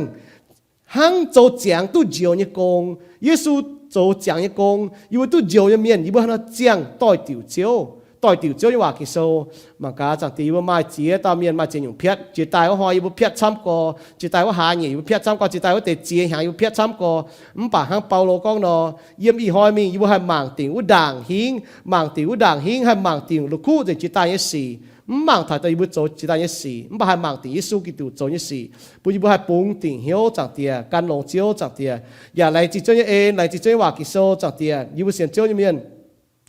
hnangv zoux ziangx duqv njoux nyei gong, Yesu zoux ziangx nyei gong, yie mbuo duqv njoux nyei mienh, yie mbuo hnangv nor ziangh doix-diuc Ziouv, doix-diuc Ziouv nyei waac Ging-Sou. Mangc gaax, Zaangc Diex, yie mbuo maaih ziex dauh mienh maaih ziex nyungc piatv. Jiex daaih wuov hnoi yie mbuo piatv camv gorx, jiex daaih wuov hlaax nyeic yie mbuo piatv camv gorx, jiex daaih wuov deix ziex hnyangx yie mbuo piatv camv gorx. Mv baac hnangv Baulo gorngv nor, yiem ih hnoi mingh yie mbuo haih mangc dingc wuov ndaangc hingv, mangc dingc wuov ndaangc hingv, haih mangc dingc la'kuqv nzengc jiex daaih nyei sic. Mv mangc taux daaih yie mbuo zoux jiex daaih nyei sic, mv baac haih mangc dingc Yesu Giduc zoux nyei sic, bun yie mbuo haih bungx dingc hnyouv, Zaangc Diex, gan longx Ziouv, Zaangc Diex. Yaac laengz zingh Ziouv nyei en, laengz zingh Ziouv nyei waac Ging-Sou, Zaangc Diex. Yie mbuo sienx Ziouv nyei mienh,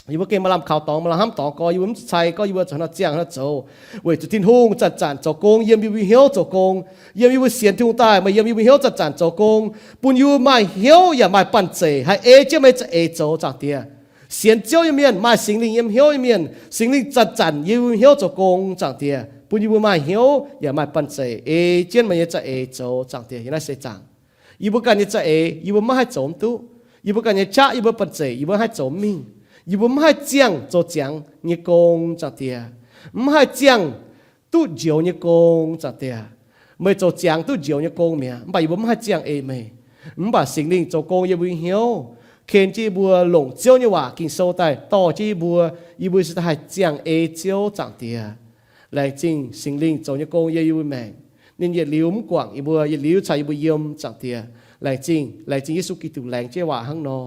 yie mbuo gengh maaih lamh kaux dorngx, maaih lamh hnamv dorngx gorx, yie mbuo mv cai gorngv yie mbuo zoux hnangv nor ziangh hnangv nor zoux, weic zuqc Tin-Hungh zanc-zanc zoux gong yiem yie mbuo hnyouv zoux gong. Yiem yie mbuo sienx Tin-Hungh daaih, maaih yiem yie mbuo hnyouv zanc-zanc zoux gong, bun yie mbuo maaih hnyouv yaac maaih banh zeic haih ei jienv meih nyei za'eix zoux, Zaangc Diex. Sienx Ziouv nyei mienh, maaih Singx Lingh yiem hnyouv nyei mienh, Singx Lingh zanc-zanc yiem yie mbuo hnyouv zoux gong, Zaangc Diex, bun yie mbuo maaih hnyouv yaac maaih banh zeic ei jienv meih nyei za'eix zoux, Zaangc Diex. Yiem naaiv seix zaangc, yie mbuo ganh nyei za'eix yie mbuo maiv haih zoux mv duqv. Yie mbuo ganh nyei qaqv, yie mbuo banh zeic yie mbuo maiv haih zoux mv mingh. Yie mbuo maiv haih ziangh zoux ziangx nyei gong, Zaangc Diex, maiv haih ziangh duqv njoux nyei gong, Zaangc Diex. Meih zoux ziangx duqv njoux nyei gong mi'aqv, mv baac yie mbuo maiv haih ziangh ei meih. Mv baac Singx Lingh zoux gong yiem mbuo nyei hnyouv, ken jienv yie mbuo longc Ziouv nyei waac Ging-Sou daaih dorh jienv yie mbuo, yie mbuo se daaih haih ziangh ei Ziouv, Zaangc Diex. Laengz zingh Singx Lingh zoux nyei gong yiem yie mbuo maengc. Ninh yietc liuz mv guangc yie mbuo, yietc liuz caux yie mbuo yiem, Zaangc Diex. Laengz zingh, laengz zingh Yesu Giduc laengz jienv waac hnangv nor.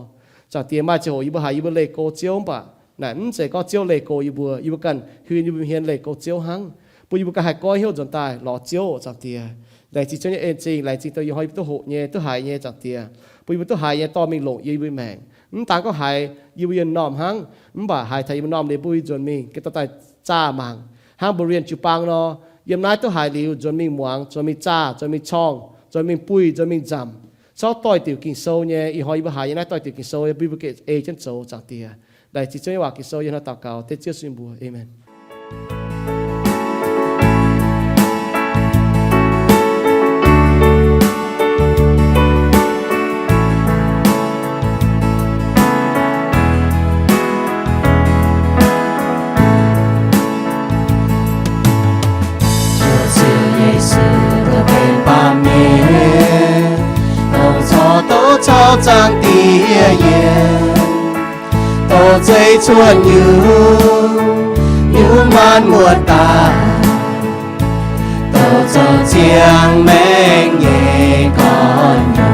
Zaangc Diex, maaih ziangh hoc yie mbuo haiz yie mbuo leih go Ziouv, mv baac naaic mv zeiz gorngv Ziouv leih go yie mbuo. Yie mbuo ganh huin yie mbuo hmien leih go Ziouv hnangv, bun yie mbuo ganh haih goiv hnyouv nzuonx daaih lorz Ziouv, Zaangc Diex. Laengz zingh Ziouv nyei en-zingh, laengz zingh dongh ih hnoi yie mbuo duqv hoqc nyei, duqv haiz nyei, Zaangc Diex, bun yie mbuo duqv haiz nyei dorh mingh longc yie mbuo maengc. Mv daan gorngv haiz yie mbuo yiem norm hnangv, mv baac haiz taux yie mbuo norm liuz bun yie nzuonx mingh gengh dorh daaih zaah mangc, hnangv mbuo Rian Jiu-Baang nor, yiem naaiv duqv haiz liuz nzuonx mingh muangx, nzuonx mingh zaah, nzuonx mingh corngh, nzuonx mingh buih, nzuonx mingh nzamc, corc doix-diuc Ging-Sou nyei. Ih hnoi yie mbuo haiz nyei naaiv doix-diuc Ging-Sou bun yie mbuo gengh ei jienv zoux, Zaangc Diex. Laengz zingh Ziouv nyei waac Ging-Sou yiem hnoi daux gaux dengv Ziouv sin mbuox, Aamen. Ziouv Ziouv Yesu, dongh benx baamh mienh, dongh corc duqv caux Zaangc Diex yiem, dongh zeiv cuotv nyungc, yiem maanc muotc daaih, dongh zoux ziangx maengc nyei gorn-youz.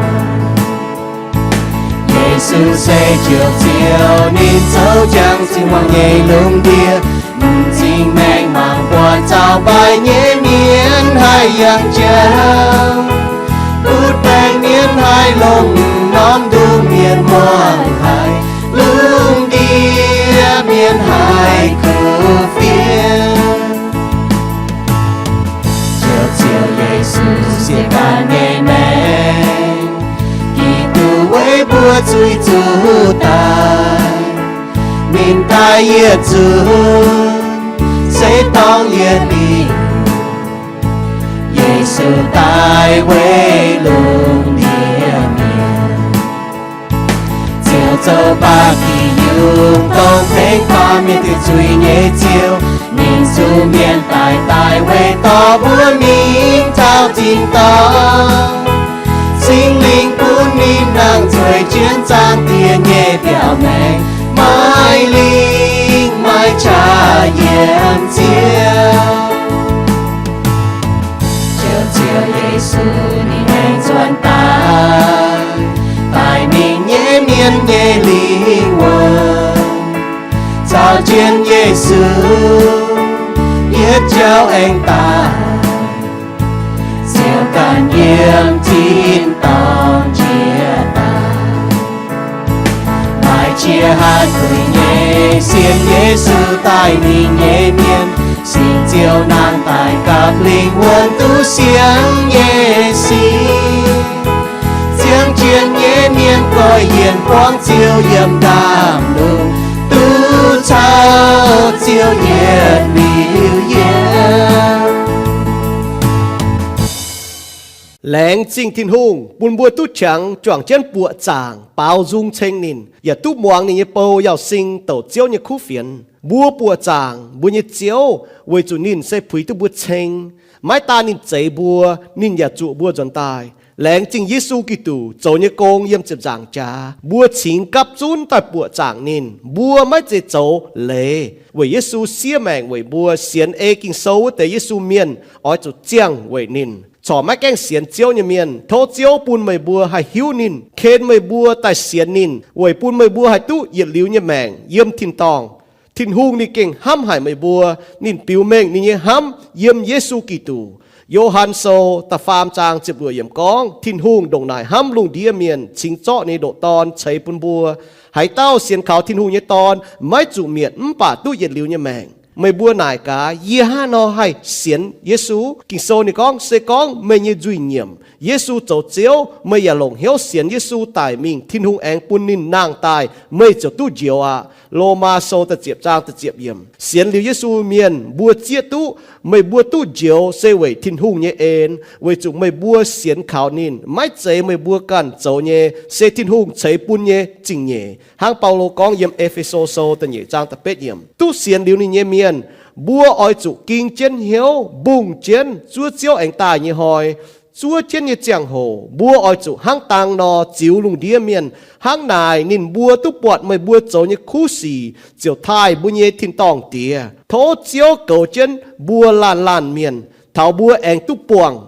Yesu se Ziouv Ziouv, ninh zoux jangx zinh hmuangx nyei lungh ndiev, m'zing maengc mangc buatc zaux mbaih nyei mienh haih yangh jauv, butv baengc mienh haih longc norm nduqc, mienh muangx haiz lungh ndiev mienh haih kuv fienx. Ziouv Ziouv Yesu, siec daaih nyei maengc, Giduc weic Mbuo zuqc zuqc daaih, ninh daaih yietc zungv, se dorngc yietc liuz, Yesu daaih weic lungh ndiev mienh. Ziouv zoux baac kingx yungz dongh tengx baamh mienh diuh zuiz nyei Ziouv, ninh zuqc mienh daic daaih weic dorh mbuo mingh taux tin-dorngh. Singx Lingh bun ninh nangh nzueic jienv zaangc Diex nyei biauv-maengx, maiv lingh maiv qaqv yiem Ziouv. Ziouv, Ziouv Yesu, ninh aengx nzuonx daaih, daaih mingh nyei mienh nyei lingh wuonh. Caux jienv Yesu, yietc jauv aengx daaih, Ziouv ganh yiem tin-dorngh jiex daaih. Maaih qiex haih guix nyei sienx Yesu daaih mingh nyei mienh, singx Ziouv nangh daaih gapv lingh wuonh duqv siang nyei sic. Ziangh jienv nyei mienh goiv yienc buangv Ziouv yiem ndaamv-lungh, duqv caux Ziouv yietc liuz yiem. Laengz zingh Tin-Hungh bun mbuo duqv qangx juangc jienv buoqc zaangc baaux nzung ceng ninh, yaac duqv muangx ninh nyei bou Yauz Sing douc Ziouv nyei kuv fienx. Mbuo buoqc zaangc mbuo nyei Ziouv weic zuqc ninh se puix duqv mbuo ceng. Maiv daan ninh zeix mbuo, ninh yaac zuqc mbuo nzuonx daaih. Laengz zingh Yesu Giduc zoux nyei gong yiem ziepc nzaangc jaax, mbuo cingx gapv zunv daaih buoqc zaangc ninh. Mbuo maiv zeiz zoux leiz weic Yesu siev maengc weic mbuo. Sienx ei Ging-Sou wuov deix Yesu mienh oix zuqc ziangh weic ninh. Corc maiv gaengh sienx Ziouv nyei mienh, tov Ziouv bun meih mbuo haih hiuv ninh, ken meih mbuo daaih sienx ninh, weic bun meih mbuo haih duqv yietc liuz nyei maengc yiem tin-dorngh. Tin-Hungh ninh gengh hnamv haic meih mbuo. Ninh biux mengh ninh nyei hnamv yiem Yesu Giduc. Yo^han Sou da'faam zaang ziepc luoqc yiemc gorngv, Tin-Hungh ndongc naaic hnamv lungh ndiev mienh, cingx zorqv ninh nyei ndoqc Dorn ceix bun mbuo. Haaix dauh sienx kaux Tin-Hungh nyei Dorn maiv zuqc mietc, mv baac duqv yietc liuz nyei maengc. Meih mbuo naaic gaax, yie hnangv haaix nor haih sienx Yesu? Ging-Sou ninh gorngv, se gorngv meih nyei nzuih nyiemc, Yesu zoux Ziouv, meih yaac longc hnyouv sienx Yesu daic mingh, Tin-Hungh aengx bun ninh nangh daaih, meih ziouc duqv njoux aqv. Lomaa Sou da'ziepc zaang da'ziepc yiemc. Sienx liuz Yesu mienh mbuo zieqv duqv meih mbuo duqv njoux se weic Tin-Hungh nyei en, weic zuqc meih mbuo sienx kaux ninh, maiv zeiz meih mbuo ganh zoux nyei, se Tin-Hungh ceix bun nyei zingh nyeic. Hnangv Baulo gorngv yiem E^fe^so Sou da'nyeic zaang da'betv yiemc, duqv sienx liuz ninh nyei mienh, mbuo oix zuqc ging jienv hnyouv, mbungh jienv zuov Ziouv aengx daaih nyei hnoi. Zuov jienv nyei ziangh hoc mbuo oix zuqc hnangv dang nor ziux lungh ndiev mienh. Hnangv naaic ninh mbuo duqv buatc meih mbuo zoux nyei kuv sic ziouc taaih mbuo nyei tin-dorngh Diex. Tov Ziouv goux jienv mbuo laanh laanh mienh, taux mbuo aengx duqv buangh